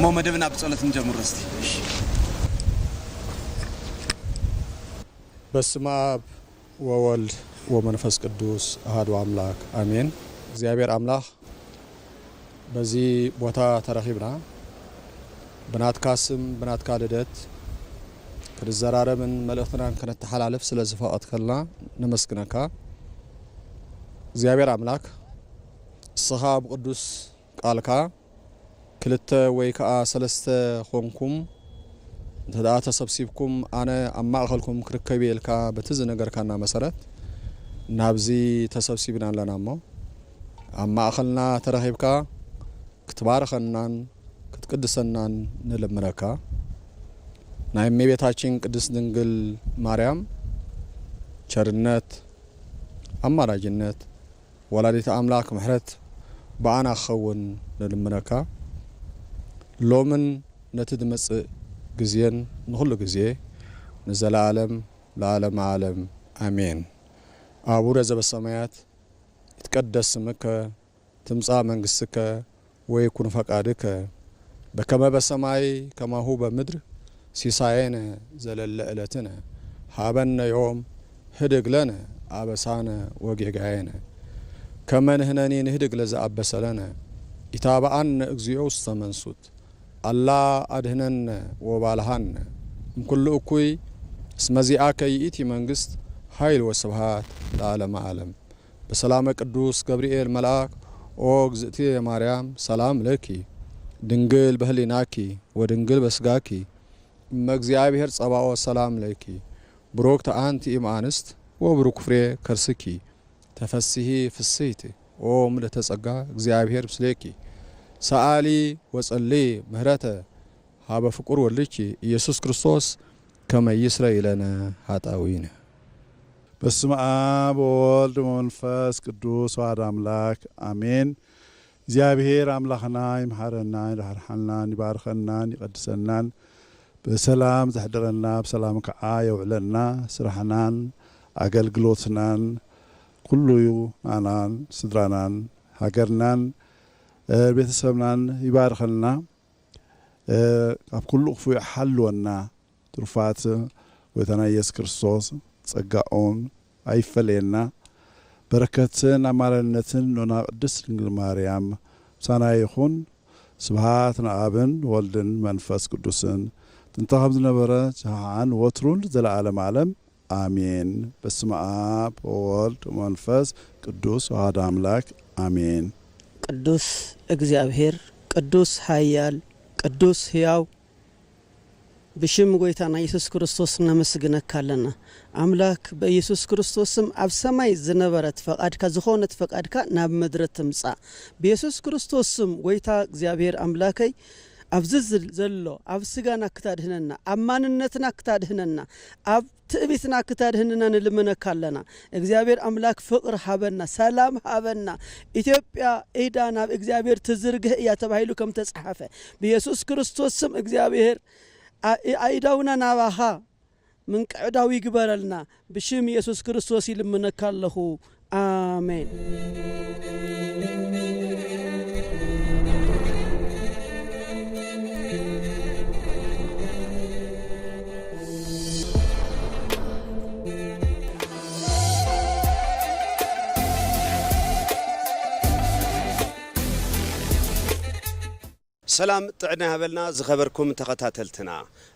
እሞ መደብና ብጸሎት ንጀምር እስቲ። በስመ አብ ወወልድ ወመንፈስ ቅዱስ አሐዱ አምላክ አሜን። እግዚኣብሔር አምላክ በዚ ቦታ ተረኺብና ብናትካ ስም ብናትካ ልደት ክንዘራረብን መልእኽትናን ከነተሓላልፍ ስለ ዝፈቐድከልና ነመስግነካ። እግዚኣብሔር ኣምላክ እስኻ ብቅዱስ ቃልካ ክልተ ወይ ከኣ ሰለስተ ኾንኩም እንተ ደኣ ተሰብሲብኩም ኣነ ኣብ ማእኸልኩም ክርከብ እየ ኢልካ በቲ ዝነገርካና መሰረት ናብዚ ተሰብሲብና ኣለና እሞ ኣብ ማእኸልና ተረኺብካ ክትባርኸናን ክትቅድሰናን ንልምነካ። ናይ እመቤታችን ቅድስት ድንግል ማርያም ቸርነት፣ ኣማላጅነት፣ ወላዲተ ኣምላክ ምሕረት ብኣና ክኸውን ንልምነካ። ሎምን ነቲ ዝመጽእ ግዜን ንኹሉ ግዜ ንዘለዓለም ለዓለመ ዓለም ኣሜን። አቡነ ዘበሰማያት ይትቀደስ ስምከ ትምጻእ መንግስትከ ወይኩን ፈቃድከ በከመ በሰማይ ከማሁ በምድር ሲሳየነ ዘለለ ዕለትነ ሃበነ ዮም ህድግ ለነ አበሳነ ወጌጋየነ ከመ ንሕነኒ ንህድግ ለዘአበሰ ለነ ኢታብአነ እግዚኦ ውስተ መንሱት አላ አድህነነ ወባልሃነ እምኩሉ እኩይ እስመ ዚአከ ይእቲ መንግስት ኃይል ወስብሃት ለዓለመ ዓለም። በሰላመ ቅዱስ ገብርኤል መልአክ ኦ እግዝእትየ ማርያም ሰላም ለኪ ድንግል በህሊናኪ ወድንግል በስጋኪ እመ እግዚአብሔር ጸባኦት ሰላም ለኪ ብሩክት አንቲ እም አንስት ወብሩክ ፍሬ ከርስኪ ተፈስሂ ፍስህቲ ኦ ምልእተ ጸጋ እግዚአብሔር ምስሌኪ ሰአሊ ወጸሊ ምህረተ ሀበ ፍቁር ወልድኪ ኢየሱስ ክርስቶስ ከመ ይስረይ ለነ ኃጣውኢነ። በስመ አብ ወወልድ ወመንፈስ ቅዱስ አሐዱ አምላክ አሜን። እግዚኣብሔር ኣምላኽና ይምሓረናን ይራሕርሓናን ይባርኸናን ይቐድሰናን ብሰላም ዘሕድረና ብሰላም ከዓ የውዕለና። ስራሕናን ኣገልግሎትናን ኩሉ እዩ ናናን ስድራናን ሃገርናን ቤተሰብናን ይባርኸልና። ካብ ኩሉ ክፉእ ይሓልወና። ትሩፋት ጎይታና ኢየሱስ ክርስቶስ ጸጋኡን ኣይፈለየና። በረከትን ኣማላድነትን ኖና ቅድስት ድንግል ማርያም ምሳና ይኹን። ስብሃት ንኣብን ወልድን መንፈስ ቅዱስን ጥንተ ከም ዝነበረ ዛሓን ወትሩን ዘለዓለም ዓለም ኣሜን። በስመ አብ ወወልድ ወመንፈስ ቅዱስ አሐዱ አምላክ አሜን። ቅዱስ እግዚኣብሔር ቅዱስ ኃያል ቅዱስ ሕያው ብሽም ጎይታና ኢየሱስ ክርስቶስ ነመስግነካ ኣለና። ኣምላክ በኢየሱስ ክርስቶስ ስም ኣብ ሰማይ ዝነበረት ፈቃድካ ዝኾነት ፈቃድካ ናብ ምድሪ ትምጻእ። ብኢየሱስ ክርስቶስ ስም ጎይታ እግዚኣብሔር ኣምላከይ ኣብዚ ዝል- ዘሎ ኣብ ስጋና ክታድህነና ኣብ ማንነትና ክታድህነና ኣብ ትዕቢትና ክታድህንና ንልምነካ ኣለና። እግዚኣብሔር ኣምላክ ፍቅር ሃበና፣ ሰላም ሃበና። ኢትዮጵያ ኢዳ ናብ እግዚኣብሔር ትዝርግህ እያ ተባሂሉ ከም ተጻሓፈ ብየሱስ ክርስቶስ ስም እግዚኣብሔር ኣ- ኣእዳውና ናባኻ ምንቅዕዳው ይግበረልና። ብሽም የሱስ ክርስቶስ ይልምነካ ኣለኹ። ኣሜን። ሰላም ጥዕና ይሃበልና ዝኸበርኩም ተኸታተልትና፣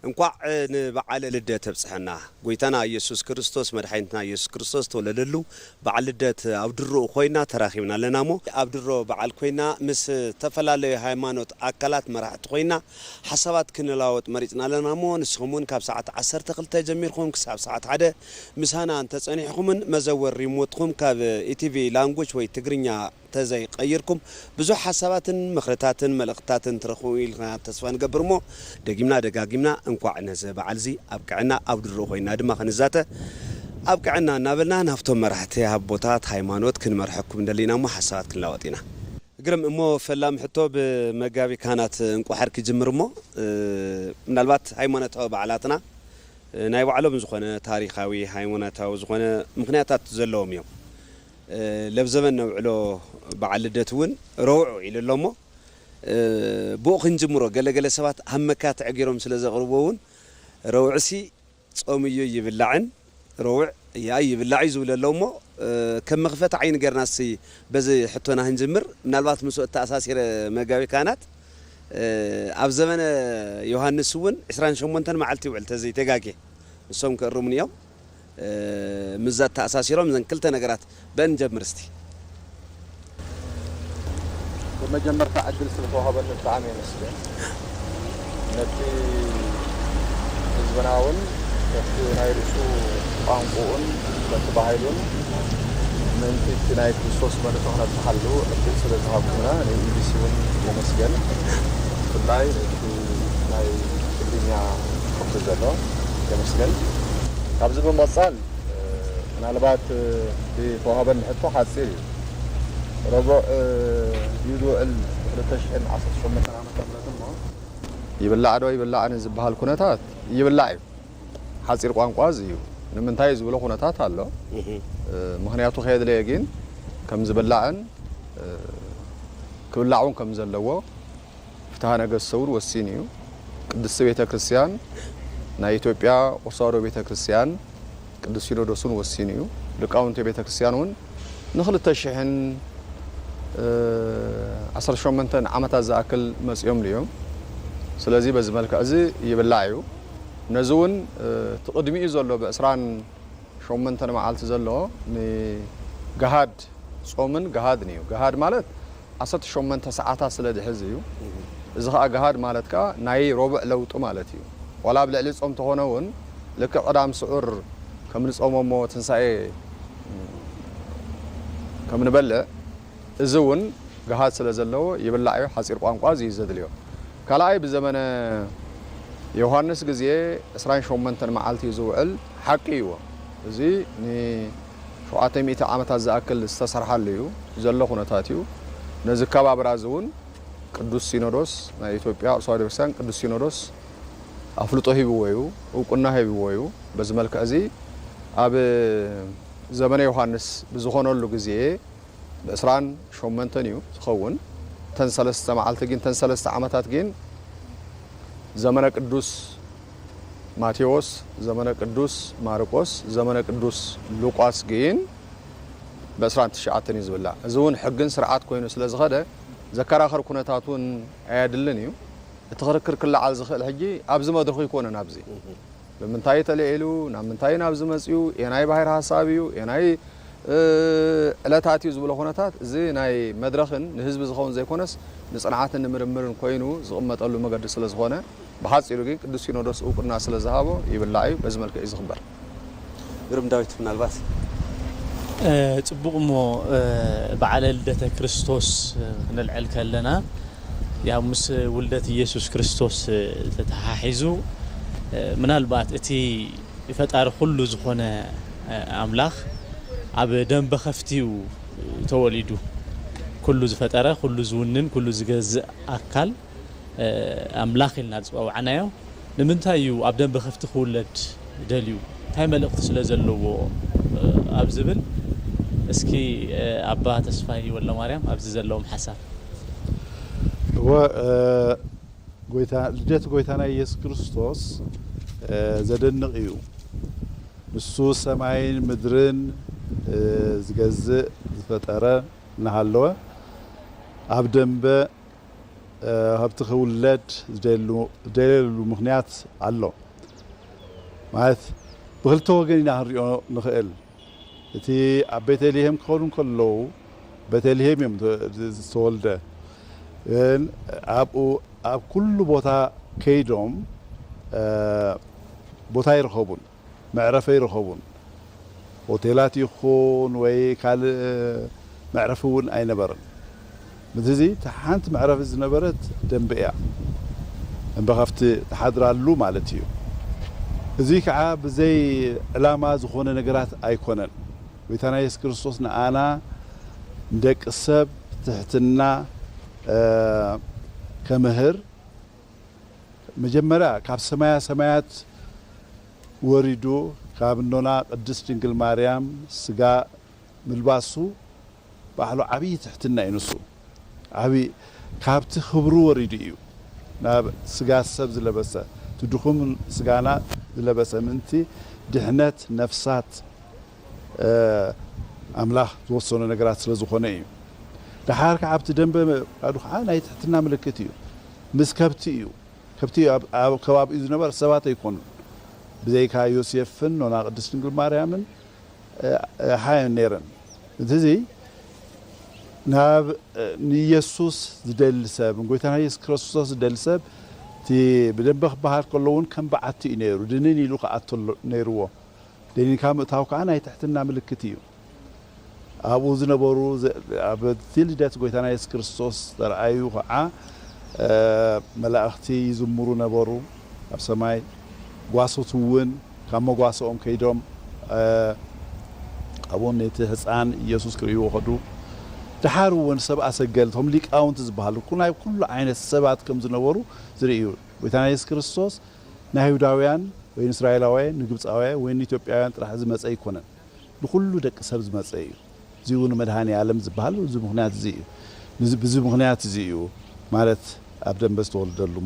እንኳዕ ንበዓለ ልደት ኣብጽሐና። ጎይታና ኢየሱስ ክርስቶስ መድሓኒትና ኢየሱስ ክርስቶስ ተወለደሉ በዓል ልደት ኣብ ድሮኡ ኮይና ተራኺብና ኣለና እሞ፣ ኣብ ድሮ በዓል ኮይና ምስ ዝተፈላለዩ ሃይማኖት ኣካላት መራሕቲ ኮይና ሓሳባት ክንለዋወጥ መሪጽና ኣለና እሞ፣ ንስኹም እውን ካብ ሰዓት ዓሰርተ ክልተ ጀሚርኩም ክሳብ ሰዓት ሓደ ምሳና እንተጸኒሕኩምን መዘወር ሪሞትኩም ካብ ኢቲቪ ላንጉጅ ወይ ትግርኛ ተዘይቀይርኩም ብዙሕ ሓሳባትን ምኽርታትን መልእኽትታትን ትረኽቡ ኢልና ተስፋ ንገብር እሞ፣ ደጊምና ደጋጊምና እንኳዕ ነዚ በዓል እዚ ኣብቅዐና፣ ኣብ ድሮ ኮይና ድማ ክንዛተ ኣብቅዐና እናበልና ናብቶም መራሕቲ ኣቦታት ሃይማኖት ክንመርሐኩም እንደሊና እሞ ሓሳባት ክንላወጥ ኢና። ግርም እሞ ፈላሚ ሕቶ ብመጋቢ ካህናት እንቋሕር ክጅምር እሞ፣ እ፣ ምናልባት ሃይማኖታዊ በዓላትና፣ እ፣ ናይ ባዕሎም ዝኾነ ታሪኻዊ ሃይማኖታዊ ዝኾነ ምኽንያታት ዘለዎም እዮም። እ፣ ለብ ዘመን ነብዕሎ በዓል ልደት እውን ረውዑ ኢሉ ኣሎ እሞ፣ ብኡ ክንጅምሮ፣ ገለገለ ሰባት ሃመካ ተዕጊሮም ስለ ዘቕርቦ እውን ረውዕሲ ጾም እዩ ይብላዕን ረውዕ እያ ይብላዕ እዩ ዝብሉ ኣለዉ። እሞ ከም መኽፈቲ ዓይኒ ጌርና እስቲ በዚ ሕቶና ክንጅምር። ምናልባት ምስኡ እተኣሳሲረ መጋቢ ካህናት፣ ኣብ ዘመነ ዮሃንስ እውን ዕስራን ሸሞንተን መዓልቲ ይውዕል ተዘይተጋጌ፣ ንሶም ክእርሙን እዮም። ምስዛ ተኣሳሲሮም እዘን ክልተ ነገራት በእን ጀምር እስቲ። ብመጀመርታ ዕድል ስለተዋህበኒ ብጣዕሚ የመስግን። ነቲ ህዝብና እውን ነቲ ናይ ርእሱ ቋንቋኡን ነቲ ባህሉን ምእንቲ እቲ ናይ ክርስቶስ መልእኽቲ ክነብጽሓሉ ዕድል ስለ ዝሃብኩምና ንኢቢሲ እውን የመስገን። ብፍላይ እቲ ናይ ትግርኛ ክፍሊ ዘሎ የመስገን። ካብዚ ብምቕጻል ምናልባት እቲ ተዋህበኒ ሕቶ ሓጺር እዩ። ረቡዕ ድዩ ዝውዕል ክልተ ሽሕን ዓሰርተ ሸሞንተን ዓመተ ምህረት እሞ ይብላዕ ዶ ይብላዕን ዝበሃል ኩነታት ይብላዕ እዩ። ሓጺር ቋንቋ እዚ እዩ። ንምንታይ እዩ ዝብሎ ኩነታት ኣሎ። ምኽንያቱ ከየድለየ ግን ከም ዝብላዕን ክብላዕ እውን ከም ዘለዎ ፍትሐ ነገስት እውን ወሲኑ እዩ። ቅድስቲ ቤተ ክርስቲያን ናይ ኢትዮጵያ ኦርቶዶክስ ተዋህዶ ቤተ ክርስቲያን ቅዱስ ሲኖዶስ እውን ወሲኑ እዩ። ሊቃውንቲ ቤተ ክርስቲያን እውን ንክልተ ሽሕን ዓሰርተ ሸሞንተን ዓመታት ዝኣክል መጺኦምሉ እዮም። ስለዚ በዚ መልክዕ እዚ ይብላዕ እዩ። ነዚ እውን እቲ ቅድሚኡ ዘሎ ብዕስራን ሸሞንተን መዓልቲ ዘሎ ንገሃድ ጾምን ገሃድን እዩ። ገሃድ ማለት ዓሰርተ ሸሞንተ ሰዓታት ስለ ዝሕዝ እዩ። እዚ ኸኣ ገሃድ ማለት ከኣ ናይ ረቡዕ ለውጢ ማለት እዩ። ዋላ ኣብ ልዕሊ ጾም ተኾነ እውን ልክዕ ቅዳም ስዑር ከም ንጾሞ እሞ ትንሳኤ ከም ንበልዕ እዚ እውን ገሃድ ስለ ዘለዎ ይብላዕ እዩ። ሓጺር ቋንቋ እዚ እዩ ዘድልዮ። ካልኣይ ብዘመነ ዮሃንስ ግዜ ዕስራን ሸሞንተን መዓልቲ እዩ ዝውዕል። ሓቂ እዩ። እዚ ንሸውዓተ ሚእቲ ዓመታት ዝኣክል ዝተሰርሓሉ እዩ ዘሎ ኩነታት እዩ። ነዚ ከባብራ እዚ እውን ቅዱስ ሲኖዶስ ናይ ኢትዮጵያ ኦርቶዶክስ ተዋህዶ ቤተክርስትያን ቅዱስ ሲኖዶስ ኣፍልጦ ሂብዎ እዩ፣ እውቅና ሂብዎ እዩ። በዚ መልክዕ እዚ ኣብ ዘመነ ዮሃንስ ብዝኾነሉ ግዜ ብዕስራን ሸሞንተን እዩ ዝኸውን። እተን ሰለስተ መዓልቲ ግን እተን ሰለስተ ዓመታት ግን ዘመነ ቅዱስ ማቴዎስ፣ ዘመነ ቅዱስ ማርቆስ፣ ዘመነ ቅዱስ ሉቃስ ግን ብዕስራን ትሽዓተን እዩ ዝብላዕ። እዚ እውን ሕግን ስርዓት ኮይኑ ስለ ዝኸደ ዘከራኸር ኩነታት እውን ኣየድልን እዩ። እቲ ክርክር ክለዓል ዝኽእል ሕጂ ኣብዚ መድረኹ ኣይኮነን። ኣብዚ ብምንታይ እዩ ተለዒሉ፣ ናብ ምንታይ እዩ ናብዚ መጺኡ፣ የናይ ባሕሪ ሓሳብ እዩ፣ የናይ ዕለታት እዩ ዝብሎ ኩነታት እዚ ናይ መድረኽን ንህዝቢ ዝኸውን ዘይኮነስ ንጽንዓትን ንምርምርን ኮይኑ ዝቕመጠሉ መገዲ ስለ ዝኾነ ብሓጺሩ ግን ቅዱስ ሲኖዶስ እውቅና ስለ ዝሃቦ ይብላዕ እዩ። በዚ መልክዕ እዩ ዝኽበር። ግርም ዳዊት ምናልባት ጽቡቕ እሞ በዓለ ልደተ ክርስቶስ ክነልዕል ከለና ያው ምስ ውልደት ኢየሱስ ክርስቶስ ተተሓሒዙ ምናልባት እቲ ፈጣሪ ኩሉ ዝኾነ ኣምላኽ ኣብ ደንበ ከፍቲ እዩ ተወሊዱ። ኩሉ ዝፈጠረ፣ ኩሉ ዝውንን፣ ኩሉ ዝገዝእ ኣካል ኣምላኽ ኢልና ዝጸዋዕናዮ ንምንታይ እዩ ኣብ ደንበ ከፍቲ ክውለድ ደልዩ? እንታይ መልእኽቲ ስለ ዘለዎ ኣብ ዝብል እስኪ ኣባ ተስፋይ ወልደማርያም ኣብዚ ዘለዎም ሓሳብ። እወ፣ ጎይታ ልደት ጎይታና ኢየሱስ ክርስቶስ ዘደንቕ እዩ። ንሱ ሰማይን ምድርን ዝገዝእ ዝፈጠረ እናሃለወ ኣብ ደንበ ከብቲ ክውለድ ዝደልየሉ ምኽንያት ኣሎ። ማለት ብክልተ ወገን ኢና ክንሪኦ ንኽእል። እቲ ኣብ ቤተልሔም ክኸዱ እንከለዉ ቤተልሔም እዮም ዝተወልደ። ግን ኣብኡ ኣብ ኩሉ ቦታ ከይዶም ቦታ ኣይረኸቡን፣ መዕረፊ ኣይረኸቡን። ሆቴላት ይኹን ወይ ካልእ መዕረፊ እውን ኣይነበረን። ምትዚ እታ ሓንቲ መዕረፊ ዝነበረት ደንበ እያ። ደንበ ከፍቲ ትሓድራሉ ማለት እዩ። እዚ ከዓ ብዘይ ዕላማ ዝኾነ ነገራት ኣይኮነን። ጎይታና የሱስ ክርስቶስ ንኣና ንደቂ ሰብ ትሕትና ከምህር መጀመርያ ካብ ሰማያ ሰማያት ወሪዱ ካብ እኖና ቅድስት ድንግል ማርያም ስጋ ምልባሱ ባዕሉ ዓብዪ ትሕትና እዩ ንሱ። ዓብዪ ካብቲ ክብሩ ወሪዱ እዩ ናብ ስጋ ሰብ ዝለበሰ፣ እቲ ድኹም ስጋና ዝለበሰ ምእንቲ ድሕነት ነፍሳት፣ እ፣ ኣምላኽ ዝወሰኖ ነገራት ስለ ዝኾነ እዩ። ደሓር ከዓ ኣብቲ ደንበ ምእቃዱ ከዓ ናይ ትሕትና ምልክት እዩ። ምስ ከብቲ እዩ። ከብቲ ኣብ፣ ኣብ ከባቢኡ ዝነበረ ሰባት ኣይኮኑን። ብዘይካ ዮሴፍን ኖና ቅድስት ድንግል ማርያምን፣ እ፣ ሓየን ነይረን። እዚ ናብ፣ እ፣ ንኢየሱስ ዝደሊ ሰብ፣ ንጎይታና ኢየሱስ ክርስቶስ ዝደሊ ሰብ፣ እቲ ብደንበ ክበሃል ከሎ እውን ከም በዓቲ እዩ ነይሩ። ድንን ኢሉ ክኣቶ ኣሎ-፣ ነይርዎ። ደኒንካ ምእታው ከዓ ናይ ትሕትና ምልክት እዩ። ኣብኡ ዝነበሩ ዘ-፣ ኣብ እቲ ልደት ጎይታና የሱስ ክርስቶስ ዝተረኣዩ ከዓ፣ እ፣ መላእኽቲ ይዝምሩ ነበሩ። ኣብ ሰማይ ጓሶት እውን ካብ መጓሰኦም ከይዶም፣ እ፣ ኣብኡ ነቲ ህፃን ኢየሱስ ክርእይዎ ከዱ። ደሓር እውን ሰብ ኣሰገል፣ እቶም ሊቃውንቲ ዝበሃሉ ኩ-፣ ናይ ኩሉ ዓይነት ሰባት ከም ዝነበሩ ዝርእዩ። ጎይታና የሱስ ክርስቶስ ንኣይሁዳውያን ወይ ንእስራኤላውያን፣ ንግብፃውያን ወይ ንኢትዮጵያውያን ጥራሕ ዝመፀ ኣይኮነን። ንኹሉ ደቂ ሰብ ዝመጸ እዩ። እዚኡ ንመድኃኔ ዓለም ዝበሃል እዚ ምኽንያት እዚ እዩ። ንዚ-፣ ብዚ ምኽንያት እዚ እዩ ማለት ኣብ ደንበ ዝተወልደሉ።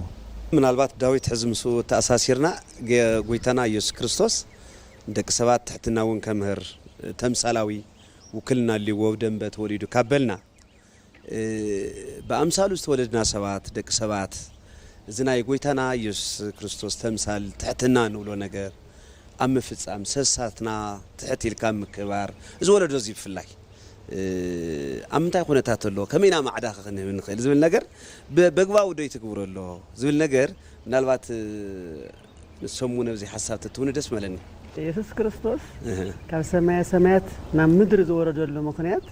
ምናልባት ዳዊት ሕዚ ምስኡ ተኣሳሲርና ገ-፣ ጎይታና ኢየሱስ ክርስቶስ ንደቂ ሰባት ትሕትና እውን ከምህር ተምሳላዊ ውክልና ኣልዎ ደንበ ተወሊዱ ካብ በልና፣ እ፣ ብኣምሳሉ ዝተወለድና ሰባት፣ ደቂ ሰባት፣ እዚ ናይ ጎይታና ኢየሱስ ክርስቶስ ተምሳል ትሕትና ንብሎ ነገር ኣብ ምፍጻም፣ ሰሳትና ትሕት ኢልካ ኣብ ምክብባር፣ እዚ ወለዶ እዚ ብፍላይ፣ እ፣ ኣብ ምንታይ ኩነታት ኣሎ፣ ከመይ ኢና ማዕዳ ክንህብ ንኽእል ዝብል ነገር ብ-፣ በግባቡ ዶ ይትግብሮ ኣሎ ዝብል ነገር ምናልባት፣ እ፣ ንሶም እውን ኣብዚ ሓሳብ ተትህቡኒ ደስ ምበለኒ። የሱስ ክርስቶስ እህ። ካብ ሰማየ ሰማያት ናብ ምድሪ ዝወረደሉ ምኽንያት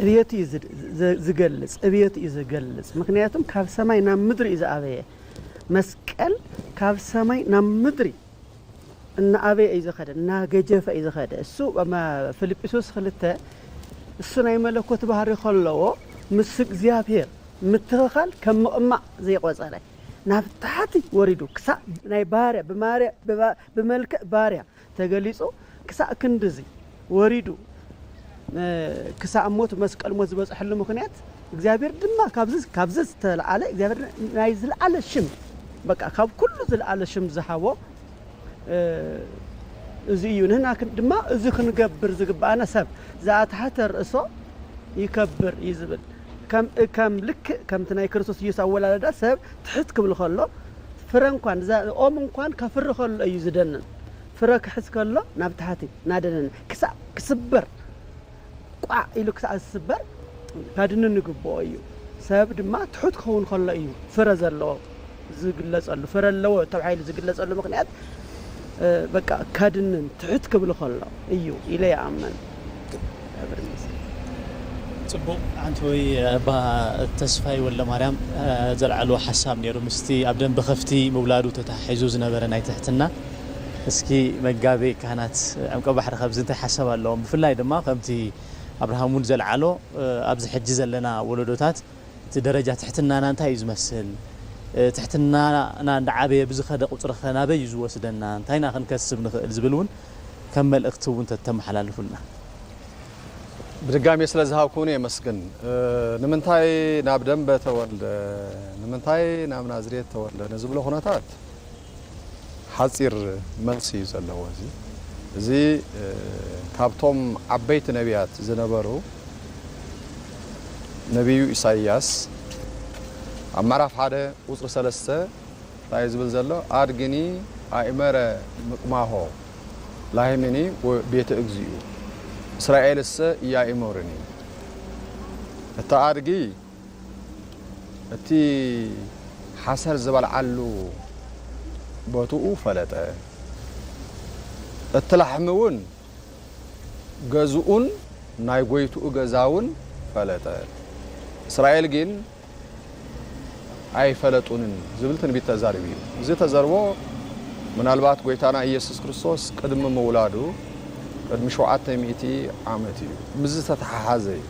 ዕብየቱ እዩ ዝድ-፣ ዘ-፣ ዝገልጽ፣ ዕብየቱ እዩ ዝገልጽ። ምኽንያቱም ካብ ሰማይ ናብ ምድሪ እዩ ዝኣበየ። መስቀል ካብ ሰማይ ናብ ምድሪ እናኣበየ እዩ ዝኸደ፣ እናገጀፈ እዩ ዝኸደ። እሱ ኣብ ፊልጵስዩስ ክልተ፣ እሱ ናይ መለኮት ባህሪ ከለዎ ምስ እግዚኣብሔር ምትኽኻል ከም ምቕማዕ ዘይቆጸረ፣ ናብ ታሕቲ ወሪዱ ክሳዕ ናይ ባርያ፣ ብማርያ፣ ብባ-፣ ብመልክዕ ባርያ ተገሊጹ ክሳዕ ክንድዚ ወሪዱ፣ እ፣ ክሳዕ ሞት፣ መስቀል ሞት ዝበጽሐሉ ምኽንያት፣ እግዚኣብሔር ድማ ካብዚ፣ ካብዚ ዝተልዓለ እግዚኣብሔር ናይ ዝለዓለ ሽም፣ በቃ ካብ ኩሉ ዝለዓለ ሽም ዝሃቦ፣ እ፣ እዚ እዩ። ንሕና ክን-፣ ድማ እዚ ክንገብር ዝግብኣና፣ ሰብ ዝኣትሓተ ርእሶ ይከብር እዩ ዝብል። ከም፣ ከም ልክዕ ከምቲ ናይ ክርስቶስ ኢየሱስ ኣወላልዳ ሰብ ትሕት ክብል ከሎ፣ ፍረ እንኳን ዘ-፣ ኦም እንኳን ከፍሪ ከሎ እዩ ዝደንን። ፍረ ክሕዝ ከሎ ናብ ታሕቲ እናደነነ ክሳዕ ክስበር፣ ቋዕ ኢሉ ክሳዕ ዝስበር ካድንን ይግብኦ እዩ። ሰብ ድማ ትሑት ክኸውን ከሎ እዩ ፍረ ዘለዎ ዝግለጸሉ፣ ፍረ ኣለዎ ተባሂሉ ዝግለጸሉ ምኽንያት፣ እ፣ በቃ ካድንን ትሑት ክብል ከሎ እዩ ኢለ ይኣምን። ክብሪ ይመስገን። ጽቡቕ። ሓንቲ ወይ ኣባ ተስፋይ ወልደማርያም፣ እ፣ ዘልዓልዎ ሓሳብ ነይሩ፣ ምስቲ ኣብ ደንበ ከፍቲ ምውላዱ ተተሓሒዙ ዝነበረ ናይ ትሕትና። እስኪ መጋቤ ካህናት ዕምቀ ባሕሪ ካብዚ እንታይ ሓሳብ ኣለዎም? ብፍላይ ድማ ከምቲ ኣብርሃም እውን ዘልዓሎ፣ እ፣ ኣብዚ ሕጂ ዘለና ወለዶታት እቲ ደረጃ ትሕትናና እንታይ እዩ ዝመስል? እ፣ ትሕትናና እንዳዓበየ ብዝኸደ ቁጽሪ ኸ ናበይ እዩ ዝወስደና? እንታይ ኢና ክንከስብ ንኽእል ዝብል እውን ከም መልእኽቲ እውን ተተመሓላልፉልና። ብድጋሜ ስለ ዝሃብኩኒ የመስግን። እ፣ ንምንታይ ናብ ደንበ ተወልደ? ንምንታይ ናብ ናዝሬት ተወልደ? ንዝብሎ ኩነታት ሓጺር መልሲ እዩ ዘለዎ። እዚ፣ እዚ፣ እ፣ ካብቶም ዓበይቲ ነቢያት ዝነበሩ ነቢዩ ኢሳይያስ ኣብ ምዕራፍ ሓደ ቁጽሪ ሰለስተ እንታይ እዩ ዝብል ዘሎ? ኣድግኒ ኣእመረ ምቅማሆ ላህምኒ ወቤተ እግዚኡ እስራኤልሰ ኢያእመሩኒ። እቲ ኣድጊ እቲ ሓሰር ዝበልዓሉ ቦትኡ ፈለጠ። እቲ ላሕሚ እውን ገዝኡን ናይ ጎይትኡ ገዛ እውን ፈለጠ። እስራኤል ግን ኣይፈለጡንን ዝብል ትንቢት ተዛሪቡ እዩ። እዚ ተዘርቦ ምናልባት ጎይታና ኢየሱስ ክርስቶስ ቅድሚ ምውላዱ ቅድሚ ሸውዓተ ሚእቲ ዓመት እዩ። ምስዚ ዝተተሓሓዘ እዩ።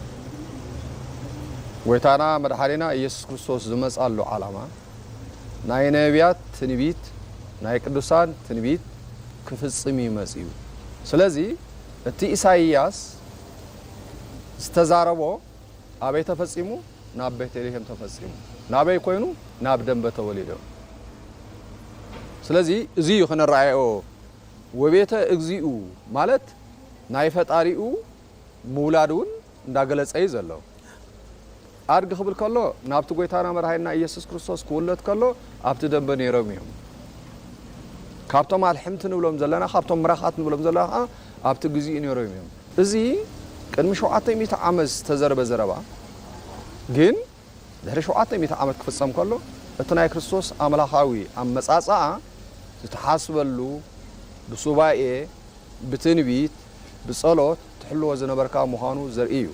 ጎይታና መድሓኒና ኢየሱስ ክርስቶስ ዝመጻሉ ዓላማ ናይ ነቢያት ትንቢት፣ ናይ ቅዱሳን ትንቢት ክፍጽም እዩ መጺኡ። ስለዚ እቲ ኢሳይያስ ዝተዛረቦ ኣበይ ተፈጺሙ? ናብ ቤተልሔም ተፈጺሙ። ናበይ ኮይኑ? ናብ ደንበ ተወሊዶ። ስለዚ እዚ እዩ ክንረኣዮ፣ ወቤተ እግዚኡ ማለት ናይ ፈጣሪኡ ምውላድ እውን እንዳገለጸ እዩ ዘሎ። ኣድጊ ክብል ከሎ ናብቲ ጎይታና መድሃኒና ኢየሱስ ክርስቶስ ክውለድ ከሎ ኣብቲ ደንበ ነይሮም እዮም። ካብቶም ኣልሕምቲ ንብሎም ዘለና፣ ካብቶም ምራኻት ንብሎም ዘለና ከዓ ኣብቲ ግዜኡ ነይሮም እዮም። እዚ ቅድሚ ሸውዓተ ሚእቲ ዓመት ዝተዘረበ ዘረባ ግን ድሕሪ ሸውዓተ ሚእቲ ዓመት ክፍጸም ከሎ እቲ ናይ ክርስቶስ ኣምላኻዊ ኣመጻጽኣ ዝተሓስበሉ ብሱባኤ ብትንቢት ብጸሎት ትሕልዎ ዝነበርካ ምዃኑ ዘርኢ እዩ።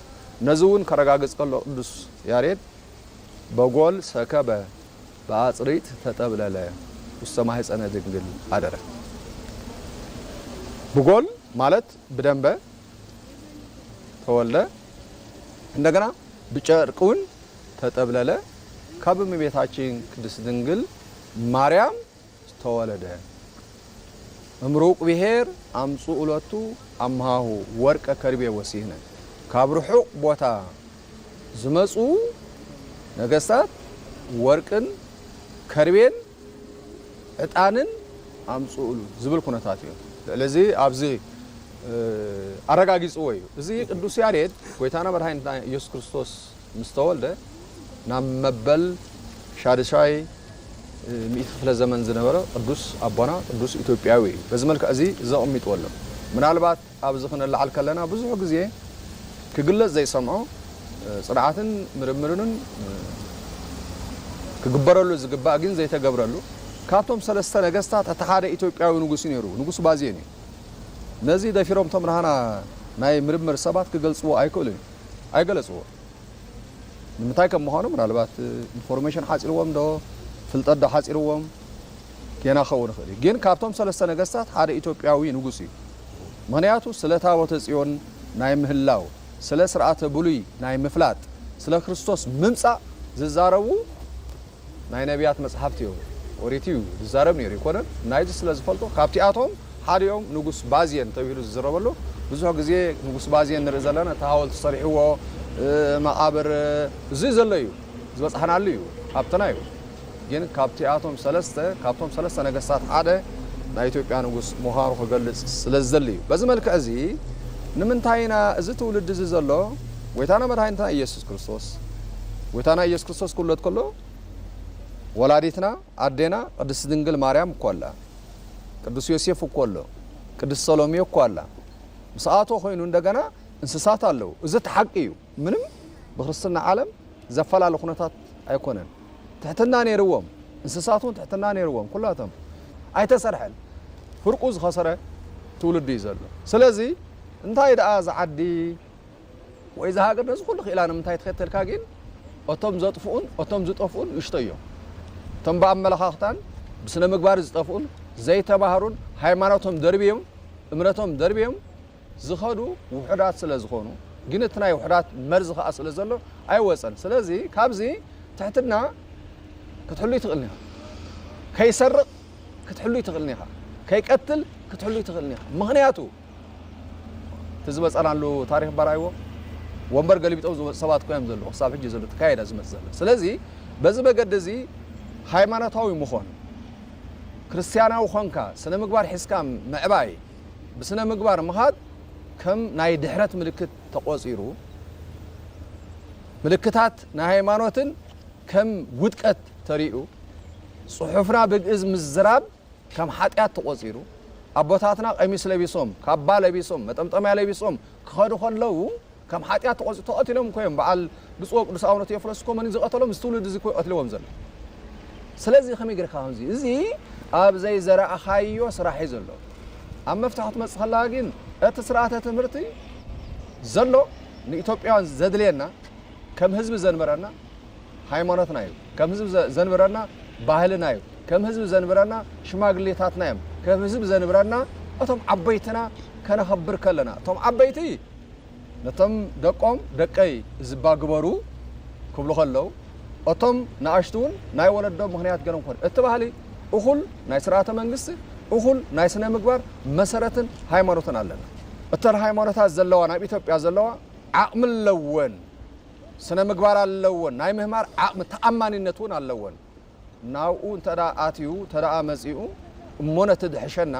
ነዚ እውን ከረጋግጽ ከሎ ቅዱስ ያሬድ በጎል ሰከበ ብኣጽሪት ተጠብለለ ውስተ ማህፀነ ድንግል ኣደረ። ብጎል ማለት ብደንበ ተወልደ፣ እንደገና ብጨርቅ እውን ተጠብለለ፣ ካብ እመቤታችን ቅድስት ድንግል ማርያም ተወለደ። እምሩቅ ብሔር ኣምጽኡ ሎቱ ኣምሃሁ ወርቀ ከርቤ ወሲህነ። ካብ ርሑቕ ቦታ ዝመጹ ነገስታት ወርቅን ከርቤን ዕጣንን ኣምጽኡሉ ዝብል ኩነታት እዩ። ልዕሊ እዚ ኣብዚ ኣረጋጊጽዎ እዩ። እዚ ቅዱስ ያሬድ ጎይታና መድሃኒትና ኢየሱስ ክርስቶስ ምስ ተወልደ ናብ መበል ሻድሻይ ሚእቲ ክፍለ ዘመን ዝነበረ ቅዱስ ኣቦና ቅዱስ ኢትዮጵያዊ እዩ። በዚ መልክዕ እዚ ዘቐሚጥዎ ኣሎ። ምናልባት ኣብዚ ክነላዓል ከለና ብዙሕ ግዜ ክግለጽ ዘይሰምዖ ጽንዓትን ምርምርን ክግበረሉ ዝግባእ ግን ዘይተገብረሉ ካብቶም ሰለስተ ነገስታት እቲ ሓደ ኢትዮጵያዊ ንጉስ እዩ ነይሩ። ንጉስ ባዜን እዩ። ነዚ ደፊሮም እቶም ናህና ናይ ምርምር ሰባት ክገልጽዎ ኣይክእሉን እዩ። ኣይገለጽዎ። ንምንታይ ከም ምዃኑ ምናልባት ኢንፎርሜሽን ሓጺርዎም ዶ ፍልጠት ዶ ሓጺርዎም ጌና ክኸውን ይኽእል እዩ። ግን ካብቶም ሰለስተ ነገስታት ሓደ ኢትዮጵያዊ ንጉስ እዩ። ምኽንያቱ ስለ ታቦተ ጽዮን ናይ ምህላው፣ ስለ ስርዓተ ብሉይ ናይ ምፍላጥ፣ ስለ ክርስቶስ ምምጻእ ዝዛረቡ ናይ ነቢያት መጽሓፍቲ እዮም። ኦሪት እዩ ዝዛረብ ነይሩ ይኮነን። ናይዚ ስለ ዝፈልጦ ካብቲኣቶም ሓዲኦም ንጉስ ባዝየን ተባሂሉ ዝዝረበሉ ብዙሕ ግዜ ንጉስ ባዝየን ንርኢ ዘለና እቲ ሃወልቲ ሰሪሕዎ መቓብር እዚ ዘሎ እዩ ዝበጽሓናሉ እዩ ሃብትና እዩ። ግን ካብቲኣቶም ሰለስተ ካብቶም ሰለስተ ነገስታት ሓደ ናይ ኢትዮጵያ ንጉስ ምዃኑ ክገልጽ ስለ ዝደሊ እዩ። በዚ መልክዕ እዚ ንምንታይ ኢና እዚ ትውልዲ እዚ ዘሎ ጎይታና መድሃኒትና ኢየሱስ ክርስቶስ ጎይታና ኢየሱስ ክርስቶስ ክውለድ ከሎ ወላዲትና ኣዴና ቅድስት ድንግል ማርያም እኮ ኣላ፣ ቅዱስ ዮሴፍ እኮ ኣሎ፣ ቅድስት ሰሎሜ እኮ ኣላ። ምስኣቶ ኮይኑ እንደገና እንስሳት ኣለዉ። እዚ እቲ ሓቂ እዩ። ምንም ብክርስትና ዓለም ዘፈላለ ኩነታት ኣይኮነን። ትሕትና ነይርዎም፣ እንስሳት እውን ትሕትና ነይርዎም። ኩላቶም ኣይተሰርሐን። ፍርቁ ዝኸሰረ ትውልዲ እዩ ዘሎ። ስለዚ እንታይ ደኣ እዚ ዓዲ ወይ እዛ ሃገር ነዚ ኩሉ ክኢላ ንምንታይ ትኸተልካ ግን እቶም ዘጥፍኡን እቶም ዝጠፍኡን ይሽቶ እዮም። እቶም ብኣመለኻኽታን ብስነ ምግባር ዝጠፍኡን ዘይተማህሩን ሃይማኖቶም ደርብዮም እምነቶም ደርብዮም ዝኸዱ ውሑዳት ስለ ዝኾኑ ግን እቲ ናይ ውሑዳት መርዚ ከዓ ስለ ዘሎ ኣይወፀን። ስለዚ ካብዚ ትሕትና ክትሕሉ ይትኽእል ኒኻ። ከይሰርቕ ክትሕሉ ይትኽእል ኒኻ። ከይቀትል ክትሕሉ ይትኽእል ኒኻ። ምኽንያቱ እቲ ዝመፀናሉ ታሪክ በራይዎ ወንበር ገሊቢጦም ዝመፁ ሰባት ኮይኖም ዘለዉ ክሳብ ሕጂ ዘሎ ተካየዳ ዝመፅ ዘሎ። ስለዚ በዚ መገዲ እዚ ሃይማኖታዊ ምኾን ክርስትያናዊ ኾንካ ስነ ምግባር ሒዝካ ምዕባይ ብስነ ምግባር ምኻድ ከም ናይ ድሕረት ምልክት ተቆፂሩ ምልክታት ናይ ሃይማኖትን ከም ውድቀት ተሪኡ ጽሑፍና ብግእዝ ምዝራብ ከም ሓጢኣት ተቖጺሩ ኣቦታትና ቀሚስ ለቢሶም ካባ ለቢሶም መጠምጠምያ ለቢሶም ክኸዱ ከለዉ ከም ሓጢኣት ተቖጺሩ ተቐቲሎም እኮ እዮም በዓል ብፁዕ ወቅዱስ ኣቡነ ቴዎፍሎስ እኮ መን ዝቐተሎም እዚ ትውልዲ እዚ እኮ ቀትልዎም ዘሎ ስለዚ ከመይ ጌርካ ከምዚ እዚ ኣብ ዘይዘራእኻዮ ስራሕ እዩ ዘሎ ኣብ መፍትሒ ክትመጽእ ከለኻ ግን እቲ ስርዓተ ትምህርቲ ዘሎ ንኢትዮጵያውያን ዘድልየና ከም ህዝቢ ዘንበረና ሃይማኖትና እዩ። ከም ህዝቢ ዘንብረና ባህልና እዩ። ከም ህዝቢ ዘንብረና ሽማግሌታትና እዮም። ከም ህዝቢ ዘንብረና እቶም ዓበይትና ከነኸብር ከለና እቶም ዓበይቲ ነቶም ደቆም ደቀይ ዝባ ግበሩ ክብሉ ከለዉ እቶም ንኣሽቱ እውን ናይ ወለዶ ምኽንያት ገይሮም ክኾኑ እቲ ባህሊ እኹል ናይ ስርዓተ መንግስቲ እኹል ናይ ስነ ምግባር መሰረትን ሃይማኖትን ኣለና። እተን ሃይማኖታት ዘለዋ ናብ ኢትዮጵያ ዘለዋ ዓቕሚ ኣለወን ስነ ምግባር ኣለወን፣ ናይ ምህማር ዓቕሚ ተኣማኒነት እውን ኣለወን። ናብኡ እንተ ደኣ ኣትዩ፣ እንተ ደኣ መጺኡ፣ እሞ ነቲ ድሕሸና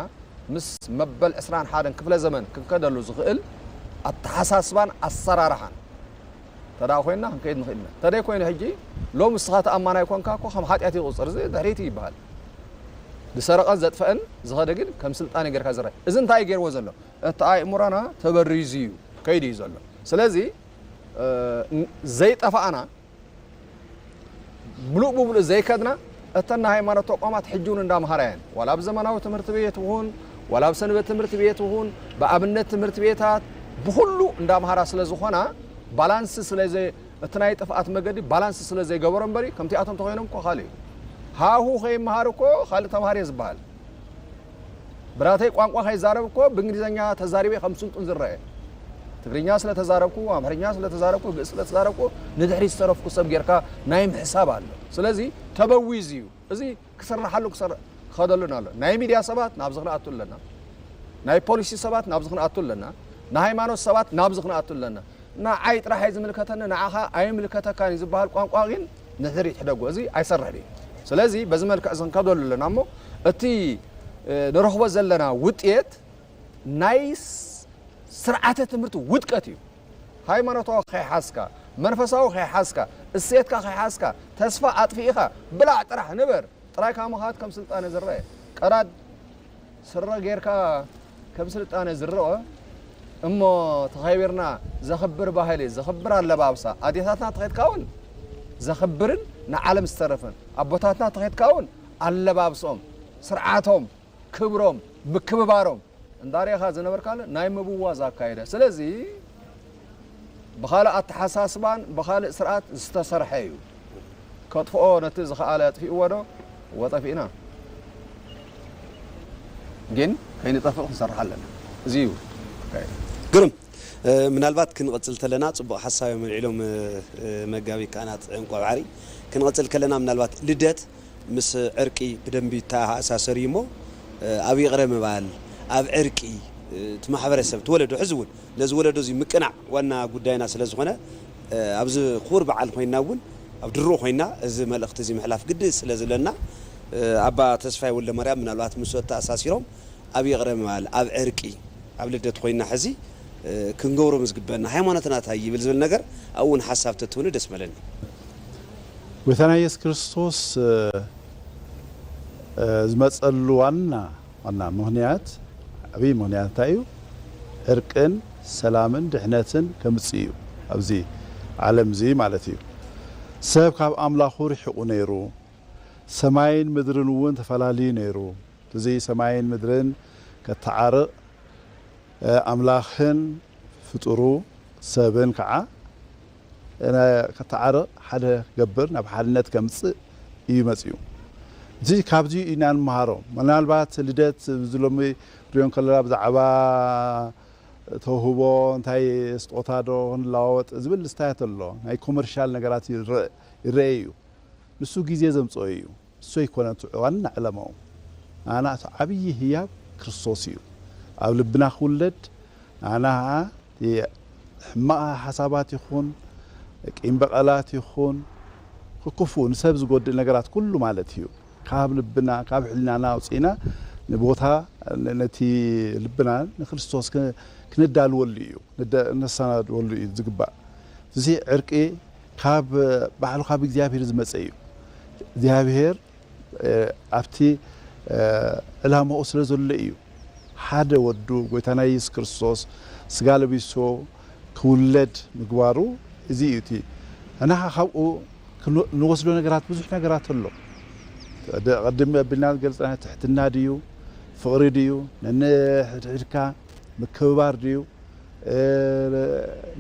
ምስ መበል ዕስራን ሓደን ክፍለ ዘመን ክንከደሉ ዝኽእል ኣተሓሳስባን ኣሰራርሓን እንተ ደኣ ኮይንና ክንከይድ ንኽእል ኢና። እንተ ደይ ኮይኑ ሕጂ ሎም ንስኻ ተኣማናይ ኮንካ እኮ ከም ሓጢኣት ይቑጸር፣ እዚ ድሕሪት እዩ ይበሃል። ዝሰረቐን ዘጥፈአን ዝኸደ ግን ከም ስልጣነ ጌርካ ዝረአ። እዚ እንታይ እዩ ገይርዎ ዘሎ? እቲ ኣእምሮና ተበሪዙ እዩ ከይዱ እዩ ዘሎ። ስለዚ ዘይጠፋእና ምሉእ ብምሉእ ዘይከድና እተን ናይ ሃይማኖት ተቋማት ሕጂ እውን እንዳምሃራ እየን። ዋላ ኣብ ዘመናዊ ትምህርቲ ቤት ይኹን ዋላ ኣብ ሰንበት ትምህርቲ ቤት ይኹን ብኣብነት ትምህርቲ ቤታት ብኹሉ እንዳምሃራ ስለ ዝኾና ባላንስ ስለ ዘይ እቲ ናይ ጥፍኣት መገዲ ባላንስ ስለ ዘይገበሮ እምበሪ ከምቲኣቶም ተኾይኖም እኮ ካልእ እዩ። ሃሁ ከይመሃር እኮ ካልእ ተምሃር እየ ዝበሃል። ብራተይ ቋንቋ ከይዛረብ እኮ ብእንግሊዝኛ ተዛሪበ ከም ስልጡን ዝረአ። ትግርኛ ስለ ተዛረብኩ፣ ኣምሓርኛ ስለ ተዛረብኩ፣ ግእዝ ስለ ተዛረብኩ ንድሕሪት ዝተረፍኩ ሰብ ጌርካ ናይ ምሕሳብ ኣሎ። ስለዚ ተበዊዙ እዩ። እዚ ክስርሓሉ ክሰር- ክኸደሉን ኣሎ። ናይ ሚድያ ሰባት ናብዚ ክንኣቱ ኣለና። ናይ ፖሊሲ ሰባት ናብዚ ክንኣቱ ኣለና። ናይ ሃይማኖት ሰባት ናብዚ ክንኣቱ ኣለና። ንዓይ ጥራሕ እዩ ዝምልከተኒ፣ ንዓኻ ኣይምልከተካን እዩ ዝበሃል ቋንቋ ግን ንድሕሪት ሕደጎ። እዚ ኣይሰርሕን እዩ። ስለዚ በዚ መልክዕ እዚ ክንከደሉ ኣለና እሞ እቲ ንረኽቦ ዘለና ውጤት ናይ ስርዓተ ትምህርቲ ውድቀት እዩ። ሃይማኖታዊ ከይሓዝካ፣ መንፈሳዊ ከይሓዝካ፣ እሴትካ ከይሓዝካ፣ ተስፋ ኣጥፊእኻ ብላዕ ጥራሕ ንበር ጥራይ ካብ ምኻድ ከም ስልጣነ ዝረአ ቀዳድ ስረ ጌርካ ከም ስልጣነ ዝረአ እሞ ተኸቢርና ዘኽብር ባህሊ፣ ዘኽብር ኣለባብሳ ኣዴታትና ተኸድካ እውን ዘኽብርን ንዓለም ዝተረፈን ኣቦታትና ተኸድካ እውን ኣለባብሶም፣ ስርዓቶም፣ ክብሮም፣ ምክብባሮም እንዳርኢኻ ዝነበርካለ ናይ ምብዋዝ ኣካይዳ። ስለዚ ብኻልእ ኣተሓሳስባን ብኻልእ ስርዓት ዝተሰርሐ እዩ። ከጥፍኦ ነቲ ዝኸኣለ ኣጥፊእዎ ዶ? እወ ጠፊእና። ግን ከይንጠፍእ ክንሰርሕ ኣለና። እዚ እዩ ኣካይዳ። ግርም ምናልባት ክንቕፅል ተለና ፅቡቕ ሓሳብ እዮም ኣልዒሎም መጋቢ ካህናት ዕንቋ ባሕሪ። ክንቕፅል ከለና ምናልባት ልደት ምስ ዕርቂ ብደንቢ ይተኣሳሰር እዩ እሞ ኣብ ይቕረ ምባል ኣብ ዕርቂ እቲ ማሕበረሰብ እቲ ወለዶ ሕዚ እውን ነዚ ወለዶ እዚ ምቅናዕ ዋና ጉዳይና ስለ ዝኾነ ኣብዚ ክቡር በዓል ኮይና እውን ኣብ ድሮ ኮይና እዚ መልእኽቲ እዚ ምሕላፍ ግዲ ስለ ዝብለና ኣባ ተስፋይ ወልደማርያም ምናልባት ምስ ኣተኣሳሲሮም ኣብ ይቕረ ምባል ኣብ ዕርቂ ኣብ ልደት ኮይና ሕዚ ክንገብሮ ዝግበአና ሃይማኖትና እንታይ ይብል ዝብል ነገር ኣብኡ እውን ሓሳብ ተትህብኒ ደስ ምበለኒ። ጎይታና ኢየሱስ ክርስቶስ ዝመፀሉ ዋና ዋና ምኽንያት ዓብዪ ምኽንያት እንታይ እዩ? ዕርቅን ሰላምን ድሕነትን ከምፅእ እዩ ኣብዚ ዓለም እዚ ማለት እዩ። ሰብ ካብ ኣምላኹ ርሒቑ ነይሩ፣ ሰማይን ምድርን እውን ተፈላልዩ ነይሩ። እዚ ሰማይን ምድርን ከተዓርቕ ኣምላኽን ፍጡሩ ሰብን ከዓ ከተዓርቕ ሓደ ክገብር ናብ ሓድነት ከምፅእ እዩ መፅኡ። እዚ ካብዚ ኢና ንመሃሮ። ምናልባት ልደት እዚ ሎሚ ሪኦ ከለና ብዛዕባ ተውህቦ እንታይ ስጦታ ዶ ክንለዋወጥ ዝብል ስታያት ኣሎ። ናይ ኮመርሻል ነገራት ይረአ እዩ። ንሱ ግዜ ዘምፅኦ እዩ። ንሱ ኣይኮነን እቲ ዋና ዕላማኡ። ንዓና እቲ ዓብዪ ህያብ ክርስቶስ እዩ። ኣብ ልብና ክውለድ ንዓና ከዓ እቲ ሕማቕ ሓሳባት ይኹን ቂም በቐላት ይኹን ክፉ ንሰብ ዝጎድእ ነገራት ኩሉ ማለት እዩ ካብ ልብና ካብ ሕልናና ኣውፅእና ንቦታ ነቲ ልብና ንክርስቶስ ክነዳልወሉ እዩ። ነሰናድወሉ እዩ ዝግባእ። እዚ ዕርቂ ካብ ባዕሉ ካብ እግዚኣብሔር ዝመፀ እዩ። እግዚኣብሔር ኣብቲ ዕላማኡ ስለ ዘሎ እዩ ሓደ ወዱ ጎይታና የሱስ ክርስቶስ ስጋ ለቢሶ ክውለድ ምግባሩ። እዚ እዩ እቲ እና ካብኡ ንወስዶ ነገራት ብዙሕ ነገራት ኣሎ። ቅድም ኣቢልና ዝገልፅና ትሕትና ድዩ፣ ፍቕሪ ድዩ፣ ነንሕድሕድካ ምክብባር ድዩ፣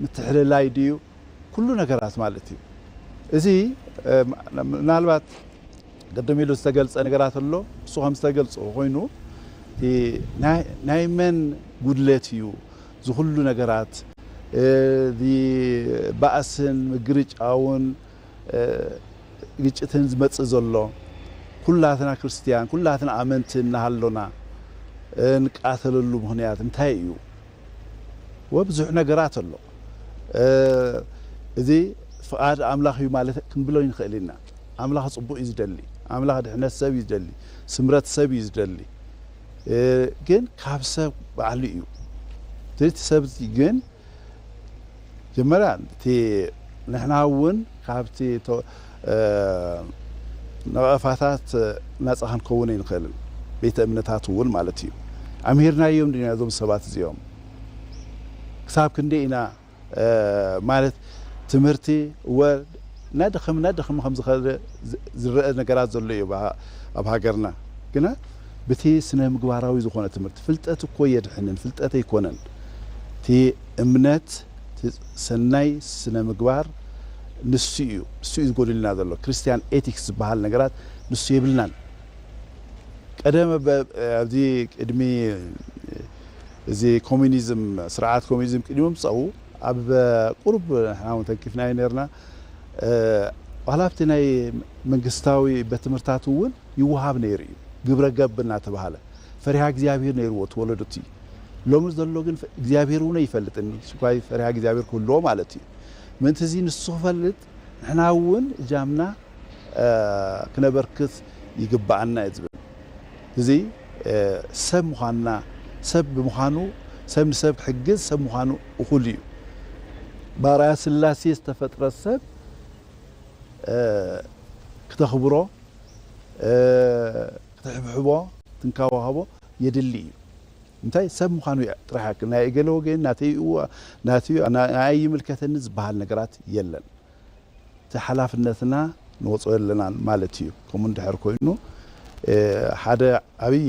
ምትሕልላይ ድዩ፣ ኩሉ ነገራት ማለት እዩ። እዚ ምናልባት ቅድም ኢሉ ዝተገልፀ ነገራት ኣሎ። እሱ ከም ዝተገልፀ ኮይኑ ናይ መን ጉድለት እዩ ዝኩሉ ነገራት ባእስን ምግርጫውን ግጭትን ዝመፅእ ዘሎ? ኩላትና ክርስትያን ኩላትና ኣመንቲ እናሃሎና እንቃተለሉ ምክንያት እንታይ እዩ? ወብዙሕ ነገራት ኣሎ። እዚ ፍቓድ ኣምላኽ እዩ ማለት ክንብሎ ይንኽእል ኢና። ኣምላኽ ጽቡቕ እዩ ዝደሊ። ኣምላኽ ድሕነት ሰብ እዩ ዝደሊ። ስምረት ሰብ እዩ ዝደሊ። እ፣ ግን ካብ ሰብ ባዕሉ እዩ። ስለዚ እቲ ሰብ እዚ ግን መጀመርያ እቲ ንሕና እውን ካብቲ ቶ-፣ እ፣ ነቐፋታት ናጻ ክንከውን ኣይንኽእልን። ቤተ እምነታት እውን ማለት እዩ። ኣምሂርናዮም ድና እዞም ሰባት እዚኦም? ክሳብ ክንደይ ኢና፣ እ፣ ማለት ትምህርቲ እወ እናደኸመ እናደኸመ ከም ዝኸደ ዝ-፣ ዝረአ ነገራት ዘሎ እዩ ኣብ ሃ-፣ ኣብ ሃገርና። ግና በቲ ስነ ምግባራዊ ዝኾነ ትምህርቲ፣ ፍልጠት እኮ የድሕንን ፍልጠት ኣይኮነን። እቲ እምነት፣ እቲ ሰናይ ስነ ምግባር ንሱ እዩ፣ ንሱ እዩ ዝጎድልና ዘሎ። ክርስቲያን ኤቲክስ ዝበሃል ነገራት ንሱ የብልናን። ቀደም በ-፣ ኣብዚ ቅድሚ እዚ ኮሚኒዝም፣ ስርዓት ኮሚኒዝም ቅድሚ ምምጻኡ ኣብ ቁሩብ ንሕና እውን ተንኪፍናዮ ነርና። እ፣ ዋላ ኣብቲ ናይ መንግስታዊ ቤት ትምህርታት እውን ይወሃብ ነይሩ እዩ። ግብረ ገብ እናተባሃለ ፈሪሃ እግዚኣብሔር ነይርዎ እቲ ወለዶ እቲ። ሎሚ ዘሎ ግን እግዚኣብሔር እውን ኣይፈልጥን፣ ሽኳይ ፈሪሃ እግዚኣብሔር ክህልዎ ማለት እዩ። ምእንቲ እዚ ንሱ ክፈልጥ ንሕና እውን እጃምና፣ እ፣ ክነበርክት ይግብኣና እዩ ዝብል። እዚ፣ እ፣ ሰብ ምዃንና፣ ሰብ ብምዃኑ፣ ሰብ ንሰብ ክሕግዝ ሰብ ምዃኑ እኹል እዩ። ብኣርኣያ ስላሴ ዝተፈጥረ ሰብ፣ እ፣ ክተኽብሮ፣ እ፣ ክትሕብሕቦ፣ ትንከባኸቦ የድሊ እዩ። እንታይ ሰብ ምዃኑ እያ ጥራሕ፣ ናይ እገለ ወገን፣ ናተይ እዋ፣ ናተይ፣ ና-፣ ንዓይ ይምልከተኒ ዝበሃል ነገራት የለን። እቲ ሓላፍነትና ንወፅኦ ኣለናን ማለት እዩ። ከምኡ እንድሕር ኮይኑ፣ እ፣ ሓደ ዓብዪ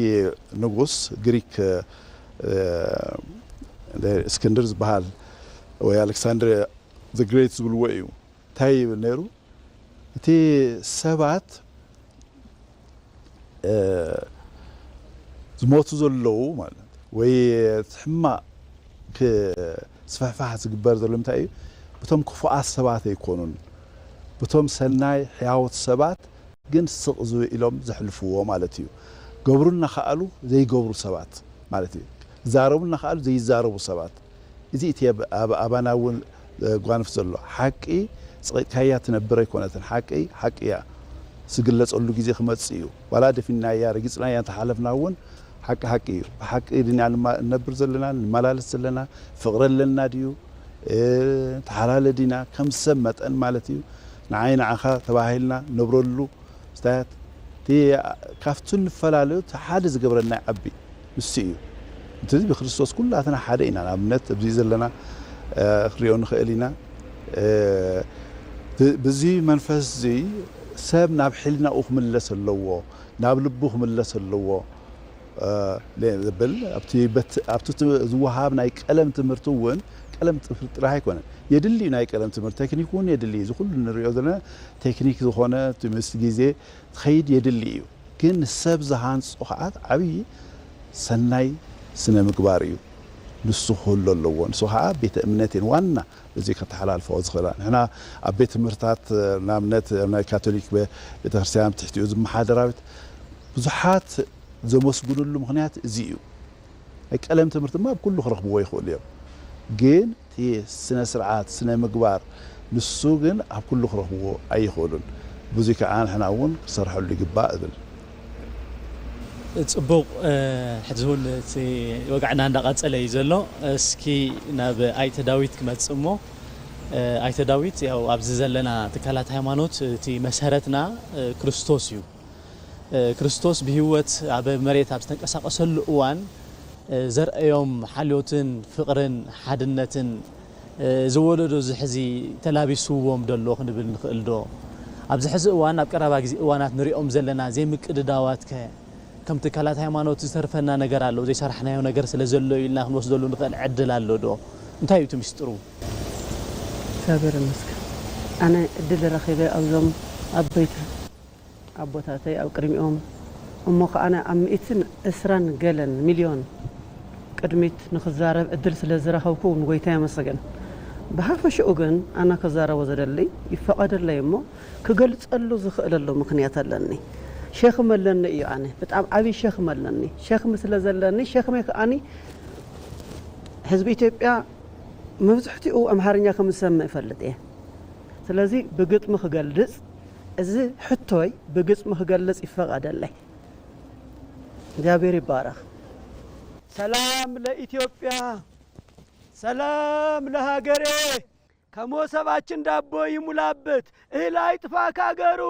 ንጉስ ግሪክ፣ እ፣ እስክንድር ዝበሃል ወይ ኣሌክሳንድር ዘ ግሬት ዝብልዎ እዩ። እንታይ ይብል ነይሩ? እቲ ሰባት፣ እ፣ ዝሞቱ ዘለዉ ማለት ወይ እቲ ሕማቕ ክስፍሕፋሕ ዝግበር ዘሎ እንታይ እዩ? ብቶም ክፉኣት ሰባት ኣይኮኑን፣ ብቶም ሰናይ ሕያዎት ሰባት ግን ስቕ ዝብ ኢሎም ዘሕልፍዎ ማለት እዩ። ገብሩ እናኸኣሉ ዘይገብሩ ሰባት ማለት እዩ። ዛረቡ እናኸኣሉ ዘይዛረቡ ሰባት። እዚ እቲ ኣብ፣ ኣብ ኣባና እውን ዘጓንፍ ዘሎ ሓቂ ጽቒጥካያ ትነብር ኣይኮነትን። ሓቂ ሓቂ እያ። ዝግለጸሉ ግዜ ክመጽእ እዩ። ዋላ ደፊንናያ፣ ረጊጽናያ እንተሓለፍና እውን ሓቂ ሓቂ እዩ። ብሓቂ ድና ንማ-፣ ንነብር ዘለና፣ ንመላለስ ዘለና፣ ፍቕሪ ኣለና ድዩ? እ፣ ተሓላለ ዲና? ከም ሰብ መጠን ማለት እዩ። ንዓይ ንዓኻ ተባሂልና ነብረሉ ስታያት እቲ ካብቱ እንፈላለዩ እቲ ሓደ ዝገብረና ዓቢ ንሱ እዩ። እንተዚ ብክርስቶስ ኩላትና ሓደ ኢና። ንኣብነት ኣብዚ ዘለና፣ እ፣ ክንሪኦ ንኽእል ኢና። እ፣ ብ-፣ ብዚ መንፈስ እዚ ሰብ ናብ ሕልናኡ ክምለስ ኣለዎ፣ ናብ ልቡ ክምለስ ኣለዎ፣ እ፣ ለ-፣ ዝብል ኣብቲ በት-፣ ኣብቲ ት-፣ ዝወሃብ ናይ ቀለም ትምህርቲ እውን ቀለም ትምህርቲ ጥራሕ ኣይኮነን። የድሊ እዩ ናይ ቀለም ትምህርቲ፣ ቴክኒክ እውን የድሊ እዩ። እዚ ኩሉ ንሪኦ ዘለና ቴክኒክ ዝኾነ እቲ ምስ ግዜ ትኸይድ የድሊ እዩ። ግን ንሰብ ዝሃንጾ ኸዓ ዓብዪ ሰናይ ስነ ምግባር እዩ። ንሱ ክህሉ ኣለዎ። ንሱ ኸዓ ቤተ እምነት እየን ዋና እዚ ከተሓላልፎ ዝኽእላ። ንሕና ኣብ ቤት ትምህርትታት፣ ንኣብነት ኣብ ናይ ካቶሊክ ቤ-፣ ቤተክርስትያን ኣብ ትሕቲኡ ዝመሓደራዊት ብዙሓት ዘመስግኑሉ ምኽንያት እዚ እዩ። ናይ ቀለም ትምህርቲ ድማ ኣብ ኩሉ ክረኽብዎ ይኽእሉ እዮም። ግን እቲ ስነ ስርዓት፣ ስነ ምግባር ንሱ ግን ኣብ ኩሉ ክረኽብዎ ኣይኽእሉን። ብዙይ ከዓ ንሕና እውን ክሰርሐሉ ይግባእ እብል። ጽቡቕ፣ እ፣ ሕዚ እውን እቲ ወግዕና እንዳቐጸለ እዩ ዘሎ። እስኪ ናብ ኣይተ ዳዊት ክመጽእ እሞ፣ እ፣ ኣይተ ዳዊት፣ ያው ኣብዚ ዘለና ትካላት ሃይማኖት እቲ መሰረትና፣ እ፣ ክርስቶስ እዩ። እ፣ ክርስቶስ ብህይወት ኣብ መሬት ኣብ ዝተንቀሳቐሰሉ እዋን፣ እ፣ ዘርአዮም ሓልዮትን ፍቕርን ሓድነትን፣ እ፣ እዚ ወለዶ እዚ ሕዚ ተላቢስዎም ዶ ኣሎ ክንብል ንኽእል ዶ? ኣብዚ ሕዚ እዋን ኣብ ቀረባ ግዜ እዋናት ንሪኦም ዘለና ዘይምቅድዳዋት ከ ከም ትካላት ሃይማኖት ዝተርፈና ነገር ኣሎ፣ ዘይሰራሕናዮ ነገር ስለ ዘሎ ኢልና ክንወስደሉ ንኽእል ዕድል ኣሎ ዶ? እንታይ እዩ እቲ ምስጢሩ? እግዚኣብሔር ይመስገን። ኣነ ዕድል ረኺበ ኣብዞም ኣበይቲ ኣቦታተይ ኣብ ቅድሚኦም እሞ ከኣ ኣብ ሚእትን ዕስራን ገለን ሚልዮን ቅድሚት ንኽዛረብ ዕድል ስለ ዝረኸብኩ ንጎይታ የመስግን። ብሃፈሽኡ ግን ኣነ ክዛረቦ ዘደሊ ይፈቐደለይ እሞ ክገልጸሉ ዝኽእለሉ ምኽንያት ኣለኒ። ሸኽሚ ኣለኒ እዩ ኣነ። ብጣዕሚ ዓብዪ ሸኽሚ ኣለኒ። ሸኽሚ ስለ ዘለኒ ሸኽመይ ከኣኒ ህዝቢ ኢትዮጵያ መብዝሕትኡ ኣምሓርኛ ከም ዝሰምዕ እፈልጥ እየ። ስለዚ ብግጥሚ ክገልጽ፣ እዚ ሕቶይ ብግጥሚ ክገልጽ ይፈቐደለይ። እግዚኣብሔር ይባረኽ። ሰላም ለኢትዮጵያ፣ ሰላም ለሀገሬ። ከሞሰባችን ዳቦ ይሙላበት፣ እህል አይጥፋ ካገሩ።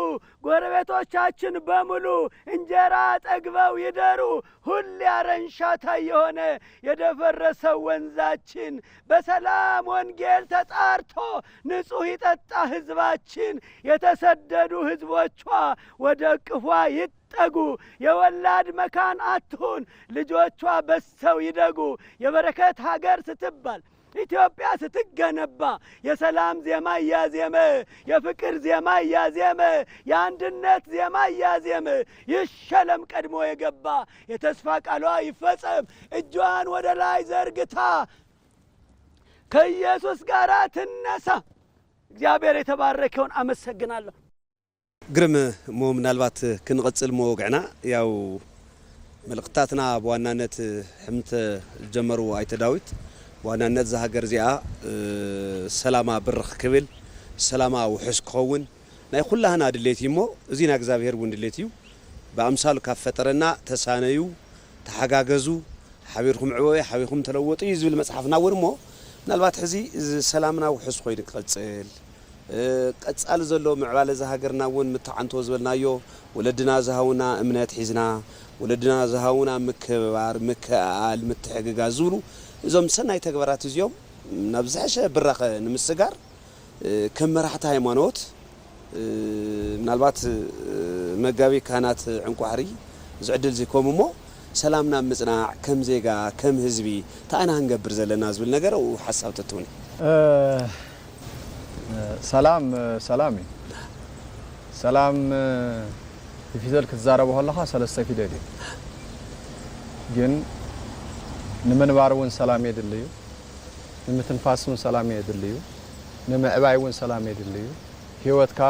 ጎረቤቶቻችን በሙሉ እንጀራ ጠግበው ይደሩ። ሁሌ አረንሻታ የሆነ የደፈረሰው ወንዛችን በሰላም ወንጌል ተጣርቶ ንጹህ ይጠጣ ህዝባችን። የተሰደዱ ህዝቦቿ ወደ እቅፏ ይጠጉ። የወላድ መካን አትሁን፣ ልጆቿ በዝተው ይደጉ። የበረከት ሀገር ስትባል ኢትዮጵያ ስትገነባ የሰላም ዜማ እያዜመ፣ የፍቅር ዜማ እያዜመ፣ የአንድነት ዜማ እያዜመ ይሸለም ቀድሞ የገባ። የተስፋ ቃሏ ይፈጸም እጇን ወደ ላይ ዘርግታ ከኢየሱስ ጋር ትነሳ። እግዚአብሔር የተባረከውን አመሰግናለሁ። ግርም እሞ ምናልባት ክንቕጽል እሞ ወግዕና ያው መልእኽትታትና ብዋናነት ሕምተ ዝጀመሩ ኣይተ ዳዊት ብዋናነት እዛ ሃገር እዚኣ ሰላማ ብርኽ ክብል ሰላማ ውሑስ ክኸውን ናይ ኩላህና ድሌት እዩ እሞ እዚና እግዚኣብሔር እውን ድሌት እዩ። ብኣምሳሉ ካብ ፈጠረና ተሳነዩ፣ ተሓጋገዙ፣ ሓቢርኩም ዕበዩ፣ ሓቢርኩም ተለወጡ እዩ ዝብል መፅሓፍና እውን እሞ ምናልባት ሕዚ እዚ ሰላምና ውሑስ ኮይኑ ክቐፅል ቀጻሊ ዘሎ ምዕባለ እዛ ሃገርና እውን ምተዓንቶ ዝበልናዮ ወለድና ዝሃውና እምነት ሒዝና ወለድና ዝሃውና ምክብባር፣ ምክእኣል፣ ምትሕግጋዝ ዝብሉ እዞም ሰናይ ተግባራት እዚኦም ናብ ዝሐሸ ብራኸ ንምስጋር ከም መራሕቲ ሃይማኖት ምናልባት መጋቢ ካህናት ዕንቋሕሪ እዚ ዕድል እዚ ከም እሞ ሰላም ናብ ምጽናዕ ከም ዜጋ ከም ህዝቢ እንታይ ኢና ክንገብር ዘለና ዝብል ነገር ኣብኡ ሓሳብ ተትውኒ። ሰላም ሰላም እዩ። ሰላም ብፊደል ክትዛረቦ ከለኻ ሰለስተ ፊደል እዩ። ግን ንምንባር እውን ሰላም የድሊ እዩ። ንምትንፋስ እውን ሰላም የድሊ እዩ። ንምዕባይ እውን ሰላም የድሊ እዩ። ህይወትካ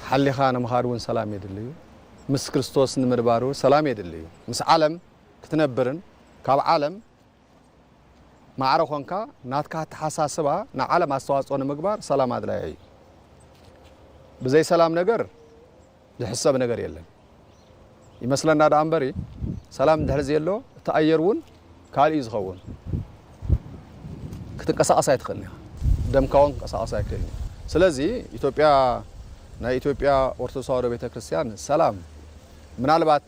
ሓሊኻ ንምኻድ እውን ሰላም የድሊ እዩ። ምስ ክርስቶስ ንምድባሩ ሰላም የድሊ እዩ። ምስ ዓለም ክትነብርን ካብ ዓለም ማዕረ ኾንካ ናትካ ኣተሓሳስባ ንዓለም ኣስተዋፅኦ ንምግባር ሰላም ኣድላዪ እዩ። ብዘይ ሰላም ነገር ዝሕሰብ ነገር የለን ይመስለና ደኣ እምበሪ ሰላም እንድሕር ዘየሎ እቲ ኣየር እውን ካልእ እዩ ዝኸውን። ክትንቀሳቐስ ኣይትኽእልን ኢኻ። ደምካ እውን ክንቀሳቐስ ኣይክእልን እዩ። ስለዚ ኢትዮጵያ ናይ ኢትዮጵያ ኦርቶዶክስ ተዋህዶ ቤተክርስትያን ሰላም ምናልባት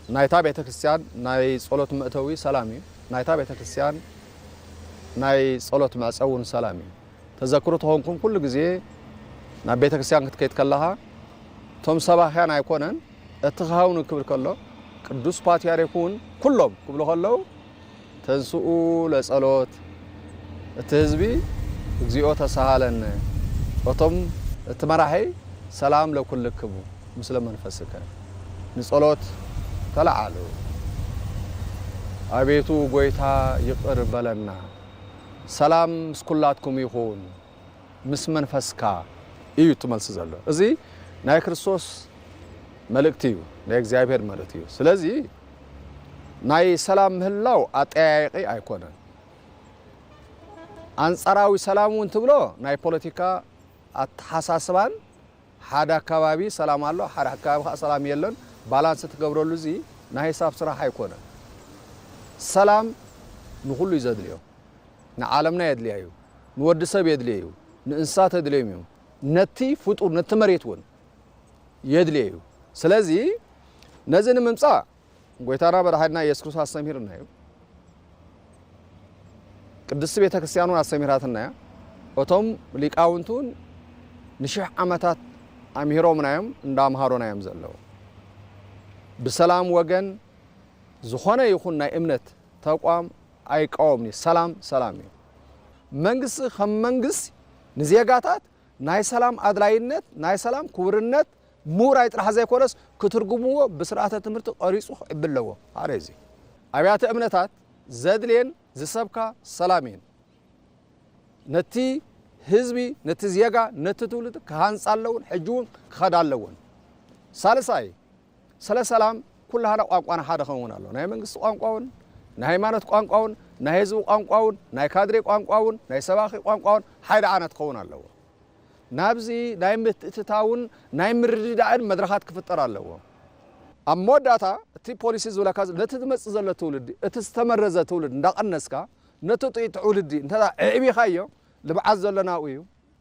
ናይታ ቤተክርስትያን ናይ ጸሎት መእተዊ ሰላም እዩ። ናይታ ቤተክርስትያን ናይ ጸሎት መዕጸዊ እውን ሰላም እዩ። ተዘክሩ ተኾንኩም ኩሉ ግዜ ናብ ቤተክርስትያን ክትከይድ ከለኻ እቶም ሰባኽያን ኣይኮነን እቲ ክሃውኑ ክብል ከሎ ቅዱስ ፓትርያርክ እውን ኩሎም ክብሉ ከለዉ ተንስኡ ለጸሎት እቲ ህዝቢ እግዚኦ ተሳሃለነ እቶም እቲ መራሒ ሰላም ለኩልክሙ ምስለ መንፈስከ ንጸሎት ተለዓሉ። ኣቤቱ ጎይታ ይቕር በለና። ሰላም ምስ ኩላትኩም ይኹን። ምስ መንፈስካ እዩ እቲ መልሲ ዘሎ። እዚ ናይ ክርስቶስ መልእክቲ እዩ፣ ናይ እግዚኣብሔር መልእክቲ እዩ። ስለዚ ናይ ሰላም ምህላው ኣጠያያቂ ኣይኮነን። ኣንጻራዊ ሰላም እውን ትብሎ ናይ ፖለቲካ ኣተሓሳስባን ሓደ ኣካባቢ ሰላም ኣሎ፣ ሓደ ኣካባቢ ከዓ ሰላም የለን፣ ባላንስ ትገብረሉ እዚ ናይ ሂሳብ ስራሕ ኣይኮነን። ሰላም ንኹሉ እዩ ዘድልዮ። ንዓለምና የድልያ እዩ፣ ንወዲ ሰብ የድልየ እዩ፣ ንእንስሳት የድልዮም እዩ፣ ነቲ ፍጡር ነቲ መሬት እውን የድልየ እዩ። ስለዚ ነዚ ንምምፃእ ጎይታና መድሓኒና ኢየሱስ ክርስቶስ ኣስተምሂርና እዩ። ቅድስቲ ቤተ ክርስቲያን እውን ኣስተምሂራትና እያ። እቶም ሊቃውንቲ እውን ንሽሕ ዓመታት ኣምሂሮምና እዮም፣ እንዳምሃሩና እዮም ዘለዉ። ብሰላም ወገን ዝኾነ ይኹን ናይ እምነት ተቋም ኣይቃወምን እዩ። ሰላም ሰላም እዩ። መንግስቲ ከም መንግስቲ ንዜጋታት ናይ ሰላም ኣድላይነት፣ ናይ ሰላም ክቡርነት ምውራይ ጥራሕ ዘይኮነስ ክትርጉምዎ ብስርዓተ ትምህርቲ ቀሪፁ ክዕቢ ኣለዎ። ሓደ እዚ ኣብያተ እምነታት ዘድልየን ዝሰብካ ሰላም እየን። ነቲ ህዝቢ፣ ነቲ ዜጋ፣ ነቲ ትውልዲ ክሃንፃ ኣለውን፣ ሕጂ እውን ክኸዳ ኣለውን። ሳልሳይ ስለ ሰላም ኩላህና ቋንቋና ሓደ ክኸውን ኣሎ። ናይ መንግስቲ ቋንቋ እውን ናይ ሃይማኖት ቋንቋ እውን፣ ናይ ህዝቢ ቋንቋ እውን፣ ናይ ካድሬ ቋንቋ እውን፣ ናይ ሰባኺ ቋንቋ እውን ሓደ ዓይነት ክኸውን ኣለዎ። ናብዚ ናይ ምትእትታውን ናይ ምርድዳእን መድረኻት ክፍጠር ኣለዎ። ኣብ መወዳእታ እቲ ፖሊሲ ዝብለካ ነቲ ዝመጽእ ዘሎ ትውልዲ፣ እቲ ዝተመረዘ ትውልዲ እንዳቐነስካ፣ ነቲ ጥይቲ ትውልዲ እንተ ኣዕቢኻዮ፣ ልብዓት ዘሎ ናብኡ እዩ፣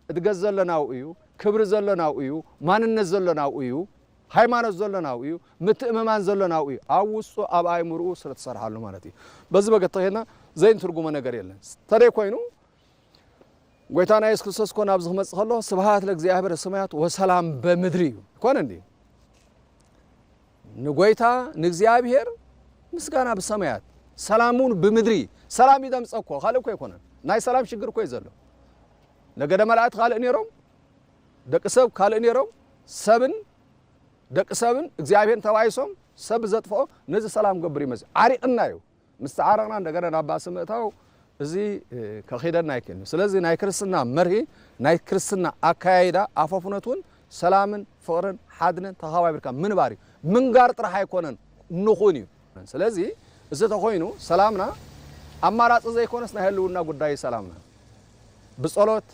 እድገት ዘሎ ናብኡ እዩ፣ ክብሪ ዘሎ ናብኡ እዩ፣ ማንነት ዘሎ ናብኡ እዩ፣ ሃይማኖት ዘሎ ናብኡ እዩ፣ ምትእምማን ዘሎ ናብኡ እዩ። ኣብ ውስጡ ኣብ ኣእምርኡ ስለ ትሰርሓሉ ማለት እዩ። በዚ በገ ተኸድና ዘይንትርጉሞ ነገር የለን። ተደይ ኮይኑ ጎይታና የሱስ ክርስቶስ እኮ ናብዚ ክመጽእ ከሎ ስብሃት ለእግዚኣብሔር ሰማያት ወሰላም በምድሪ እዩ። ይኮነ እንዲ ንጎይታ ንእግዚኣብሔር ምስጋና ብሰማያት ሰላሙን ብምድሪ ሰላም ይደምጸ እኮ ካልእ እኮ ኣይኮነን። ናይ ሰላም ሽግር እኮ እዩ ዘሎ። ነገደ መላእክት ካልእ ነይሮም፣ ደቂ ሰብ ካልእ ነይሮም። ሰብን ደቂ ሰብን እግዚኣብሔር ተባይሶም ሰብ ዘጥፍኦ ነዚ ሰላም ገብር ይመጽእ ዓሪቕና እዩ። ምስ ተዓረቕና እንደገና ናብ ባእሲ ምእታው እዚ ከኺደና ኣይክእልን እዩ። ስለዚ ናይ ክርስትና መርሂ ናይ ክርስትና ኣካያይዳ ኣፈፍኖት እውን ሰላምን ፍቕርን ሓድነትን ተኸባቢርካ ምንባር እዩ። ምንጋር ጥራሕ ኣይኮነን ንኹን እዩ። ስለዚ እዚ ተኾይኑ ሰላምና ኣማራፂ ዘይኮነስ ናይ ህልውና ጉዳይ እዩ። ሰላምና ብጸሎት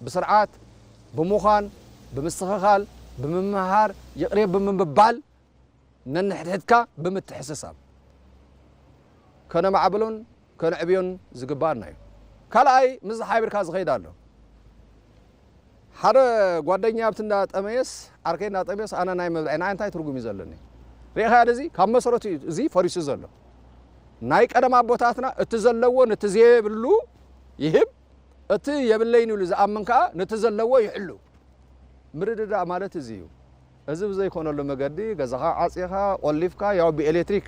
ብስርዓት ብምዃን ብምስትኽኻል ብምምሃር ይቕሬ ብምባል ነንሕድሕድካ ብምትሕስሳብ ከነማዕብሎን ከነዕብዮን ዝግባኣና እዩ። ካልኣይ ምስ ሓቢርካ ዝኸይድ ኣሎ። ሓደ ጓደኛ ኣብቲ እንዳጠመየስ ዓርከይ እንዳጠመየስ ኣነ ናይ ምብላዕ ንዓይ እንታይ ትርጉም እዩ ዘለኒ? ርኢኻ እዚ ካብ መሰረቱ እዩ እዚ ፈሪሱ ዘሎ። ናይ ቀደም ኣቦታትና እቲ ዘለዎ ነቲ ዘየብሉ ይህብ፣ እቲ የብለይን ኢሉ ዝኣምን ከኣ ነቲ ዘለዎ ይሕሉ። ምርድዳእ ማለት እዚ እዩ። እዚ ብዘይኮነሉ መገዲ ገዛኻ ዓጺኻ ቆሊፍካ ያው ብኤሌክትሪክ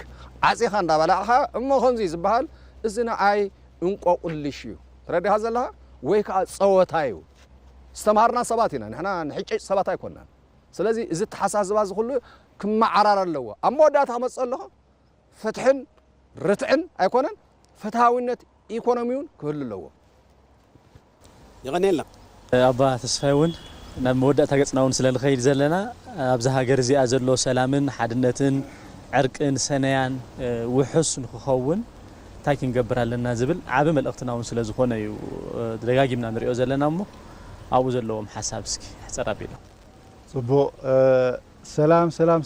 ዓጺኻ እንዳበላዕኻ እሞ ከምዚ ዝበሃል እዚ ንዓይ እንቆቁልሽ እዩ። ተረዲኻ ዘለኻ ወይ ከዓ ጸወታ እዩ። ዝተምሃርና ሰባት ኢና ንሕና ንሕጨጭ ሰባት ኣይኮናን። ስለዚ እዚ ተሓሳስባ እዚ ኩሉ ክመዓራር ኣለዎ። ኣብ መወዳእታ ክመጽእ ኣለኹ ፍትሕን ርትዕን ኣይኮነን፣ ፍትሃዊነት ኢኮኖሚውን ክህሉ ኣለዎ። የቐንየልና። ኣባ ተስፋይ እውን ናብ መወዳእታ ገጽና እውን ስለ ንኸይድ ዘለና ኣብዚ ሃገር እዚኣ ዘሎ ሰላምን ሓድነትን ዕርቅን ሰነያን ውሑስ ንክኸውን እንታይ ክንገብር ኣለና ዝብል ዓቢ መልእኽትና እውን ስለ ዝኾነ እዩ ደጋጊምና ንሪኦ ዘለና እሞ ኣብኡ ዘለዎም ሓሳብ እስኪ ሕጸር ኣቢሎም። ጽቡቕ ሰላም ሰላም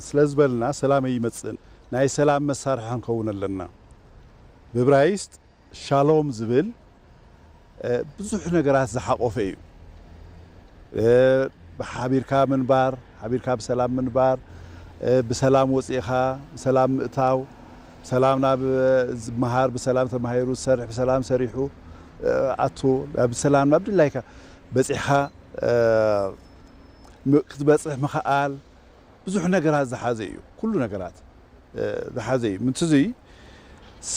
ስለ ዝበልና ሰላም ኣይመጽእን ናይ ሰላም መሳርሒ ክንከውን ኣለና። ብብራይስጥ ሻሎም ዝብል ብዙሕ ነገራት ዝሓቆፈ እዩ። ሓቢርካ ምንባር፣ ሓቢርካ ብሰላም ምንባር፣ ብሰላም ወፂእኻ ብሰላም ምእታው፣ ብሰላም ናብ ዝመሃር ብሰላም ተማሂሩ ዝሰርሕ ብሰላም ሰሪሑ ኣቱ ብሰላም ናብ ድላይካ በፂሕኻ ክትበፅሕ ምኽኣል ብዙሕ ነገራት ዝሓዘ እዩ። ኩሉ ነገራት ዝሓዘ እዩ። ምንትዙይ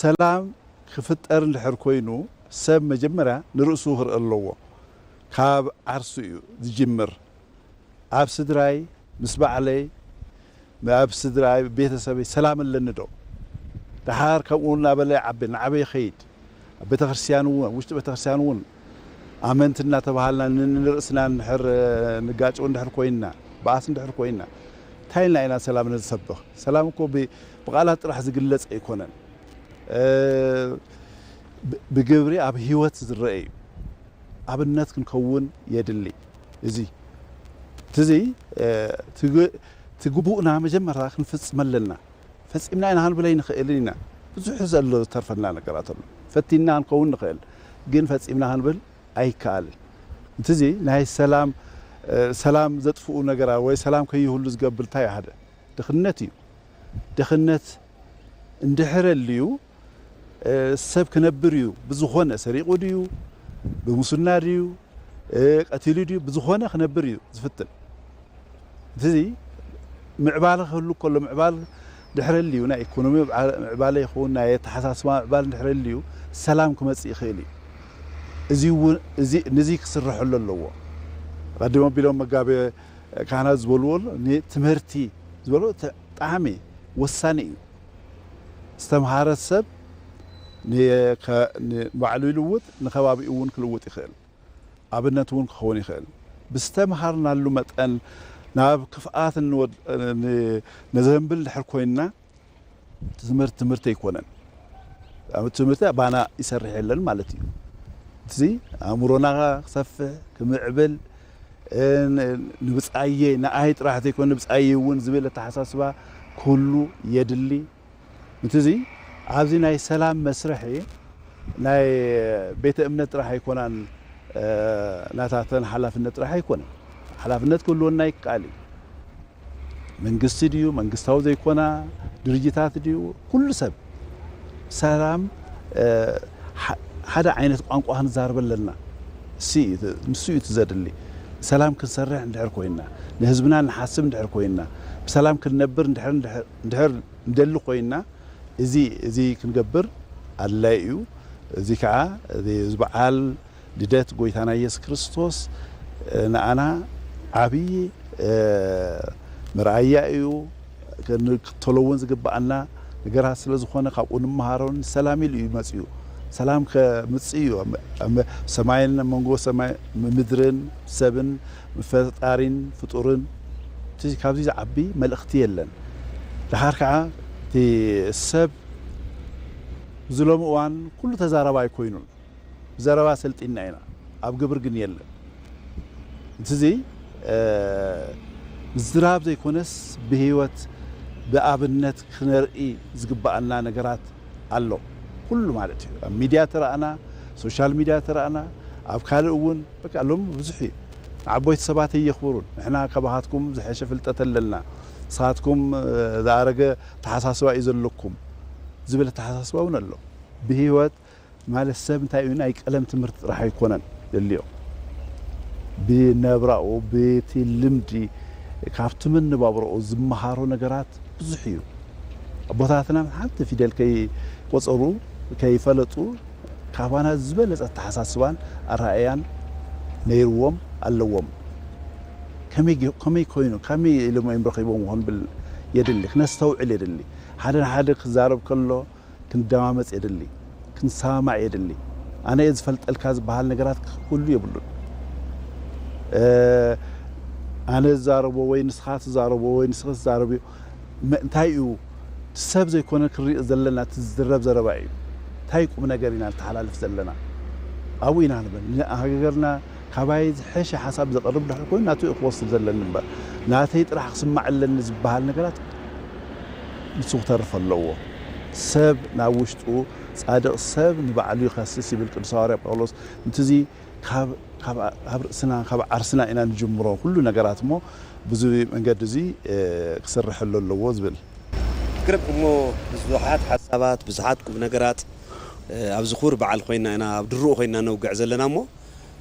ሰላም ክፍጠር እንድሕር ኮይኑ ሰብ መጀመርያ ንርእሱ ክርኢ ኣለዎ። ካብ ዓርሱ እዩ ዝጅምር። ኣብ ስድራይ ምስ ባዕለይ ኣብ ስድራይ ቤተሰበይ ሰላም ኣለኒ ዶ? ደሓር ከምኡ እናበለ ይዓቢ፣ እናዓበየ ይኸይድ። ኣብ ቤተክርስትያን እውን ኣብ ውሽጢ ቤተክርስትያን እውን ኣመንቲ እናተባሃልና ንርእስና እንድሕር ንጋጨው እንድሕር ኮይንና በኣስ እንድሕር ኮይንና እንታይ ኢልና ኢና ሰላም ንሰብኽ? ሰላም እኮ ብቃላት ጥራሕ ዝግለጽ ኣይኮነን። ብግብሪ ኣብ ህይወት ዝረአ እዩ። ኣብነት ክንከውን የድሊ። እዚ እዚ ትግቡእና መጀመርታ ክንፍጽም ኣለና። ፈጺምና ኢና ክንብል ኣይንኽእልን ኢና። ብዙሕ ዘሎ ዝተርፈና ነገራት ኣሎ። ፈቲንና ክንከውን ንኽእል፣ ግን ፈጺምና ክንብል ኣይከኣልን። እንትዚ ናይ ሰላም ሰላም ዘጥፍኡ ነገራት ወይ ሰላም ከይህሉ ዝገብር እንታይ ሓደ ድኽነት እዩ። ድኽነት እንድሕር ኣልዩ ሰብ ክነብር እዩ ብዝኾነ ሰሪቑ ድዩ ብሙስና ድዩ ቀቲሉ ድዩ ብዝኾነ ክነብር እዩ ዝፍትን። እቲ ምዕባለ ክህሉ ከሎ ምዕባል ድሕረሊ እዩ ናይ ኢኮኖሚ ምዕባለ ይኸውን ናይ ኣተሓሳስባ ምዕባል ድሕረሊ እዩ ሰላም ክመፅእ ይኽእል እዩ። እዚ እውን እዚ ነዚ ክስረሐሉ ኣለዎ። ቀዲሞ ቢሎም መጋቤ ካህናት ዝበልዎ ኣሎ ትምህርቲ ዝበልዎ ብጣዕሚ ወሳኒ እዩ። ዝተምሃረ ሰብ ንባዕሉ ይልውጥ ንከባቢኡ እውን ክልውጥ ይኽእል። ኣብነት እውን ክኸውን ይኽእል። ብዝተምሃርናሉ መጠን ናብ ክፍኣት ነዘንብል ድሕር ኮይንና ትምህርቲ ትምህርቲ ኣይኮነን። ኣብ ትምህርቲ ባና ይሰርሕ የለን ማለት እዩ። እዚ ኣእምሮና ክሰፍሕ፣ ክምዕብል፣ እ፣ ን-፣ ንብጻየይ፣ ንኣይ ጥራሕ ዘይኮነ ንብጻየይ እውን ዝብል ኣተሓሳስባ ክህሉ የድሊ። እቲ እዚ ኣብዚ ናይ ሰላም መስርሒ ናይ ቤተ እምነት ጥራሕ ኣይኮናን፣ እ፣ ናታተን ሓላፍነት ጥራሕ ኣይኮነን። ሓላፍነት ክህልወና ይከኣል እዩ። መንግስቲ ድዩ፣ መንግስታዊ ዘይኮና ድርጅታት ድዩ፣ ኩሉ ሰብ ሰላም፣ እ፣ ሓ-፣ ሓደ ዓይነት ቋንቋ ክንዛረብ ኣለና። እሱ እዩ እቲ፣ ንሱ እዩ እቲ ዘድሊ። ሰላም ክንሰርሕ እንድሕር ኮይንና፣ ንህዝብና ንሓስብ እንድሕር ኮይንና፣ ብሰላም ክንነብር እንድሕር፣ እንድሕር፣ እንድሕር እንደሊ ኮይንና፣ እዚ፣ እዚ ክንገብር ኣድላይ እዩ። እዚ ከዓ እዚ፣ እዚ በዓል ልደት ጎይታና ኢየሱስ ክርስቶስ፣ እ፣ ንኣና ዓብዪ፣ እ፣ መርኣያ እዩ። ክንክተሎ እውን ዝግብኣና ነገራት ስለ ዝኾነ ካብኡ ንምሃሮን ሰላም ኢሉ እዩ መፅኡ። ሰላም ከምፅእ እዩ። ኣብ፣ ኣብ ሰማይን ኣብ መንጎ ሰማይ፣ ምድርን ሰብን ፈጣሪን ፍጡርን እቲ፣ ካብዚ ዝዓቢ መልእኽቲ የለን። ደሓር ከዓ እቲ ሰብ እዚ ሎሚ እዋን ኩሉ ተዛራባይ ኮይኑን ብዘረባ ሰልጢና ኢና፣ ኣብ ግብር ግን የለን። እቲ እዚ፣ እ፣ ምዝራብ ዘይኮነስ ብህይወት ብኣብነት ክነርኢ ዝግብኣና ነገራት ኣሎ። ኩሉ ማለት እዩ። ኣብ ሚድያ ተረኣና፣ ሶሻል ሚድያ ተረኣና፣ ኣብ ካልእ እውን በቃ ሎም ብዙሕ እዩ። ዓቦይቲ ሰባት የኽብሩን፣ ንሕና ካባኻትኩም ዝሐሸ ፍልጠት ኣለና፣ ንስኻትኩም፣ እ፣ ዝኣረገ ተሓሳስባ እዩ ዘለኩም ዝብል ኣተሓሳስባ እውን ኣሎ። ብህይወት ማለት ሰብ እንታይ እዩ፣ ናይ ቀለም ትምህርቲ ጥራሕ ኣይኮነን ዘድልዮ። ብነብራኡ፣ ብቲ ልምዲ፣ ካብቲ መነባብሮኡ ዝመሃሮ ነገራት ብዙሕ እዩ። ኣቦታትና ሓንቲ ፊደል ከይቆጸሩ፣ ከይፈለጡ፣ ካባና ዝበለጸ ኣተሓሳስባን ኣረኣእያን ነይርዎም ኣለዎም። ከመይ ገ-፣ ከመይ ኮይኑ፣ ከመይ ኢሎም እዮም ረኺቦም ክኾን ብል የድሊ፣ ክነስተውዕል የድሊ። ሓደ ንሓደ ክዛረብ ከሎ ክንደማመጽ የድሊ፣ ክንሰማማዕ የድሊ። ኣነ እየ ዝፈልጠልካ ዝበሃል ነገራት ክህሉ የብሉን። እ፣ ኣነ ዝዛረቦ ወይ ንስኻ ትዛረቦ ወይ ንስኺ ትዛረብዮ መ-፣ እንታይ እዩ? እቲ ሰብ ዘይኮነ ክንሪኦ ዘለና፣ እቲ ዝዝረብ ዘረባ እዩ። እንታይ ቁም ነገር ኢና ንተሓላልፍ ዘለና? ኣብኡ ኢና ንብል። ንሃገርና ካባይ ዝሐሸ ሓሳብ ዘቕርብ ድሕር ኮይኑ ናቱ እዩ ክወስድ ዘለኒ እምበር፣ ናተይ ጥራሕ ክስማዕ ኣለኒ ዝበሃል ነገራት ንሱ ክተርፍ ኣለዎ። ሰብ ናብ ውሽጡ፣ ጻድቕ ሰብ ንባዕሉ ይኸስስ ይብል ቅዱስ ሃዋርያ ጳውሎስ። እንትዚ ካብ፣ ካብ፣ ካብ ርእስና፣ ካብ ዓርስና ኢና ንጅምሮ ኩሉ ነገራት እሞ፣ ብዙ መንገዲ እዚ፣ እ፣ ክስርሐሉ ኣለዎ ዝብል። ግርም እሞ ብዙሓት ሓሳባት፣ ብዙሓት ቁም ነገራት፣ እ፣ ኣብዚ ክቡር በዓል ኮይና ኢና፣ ኣብ ድሩኡ ኮይና ነውግዕ ዘለና እሞ፣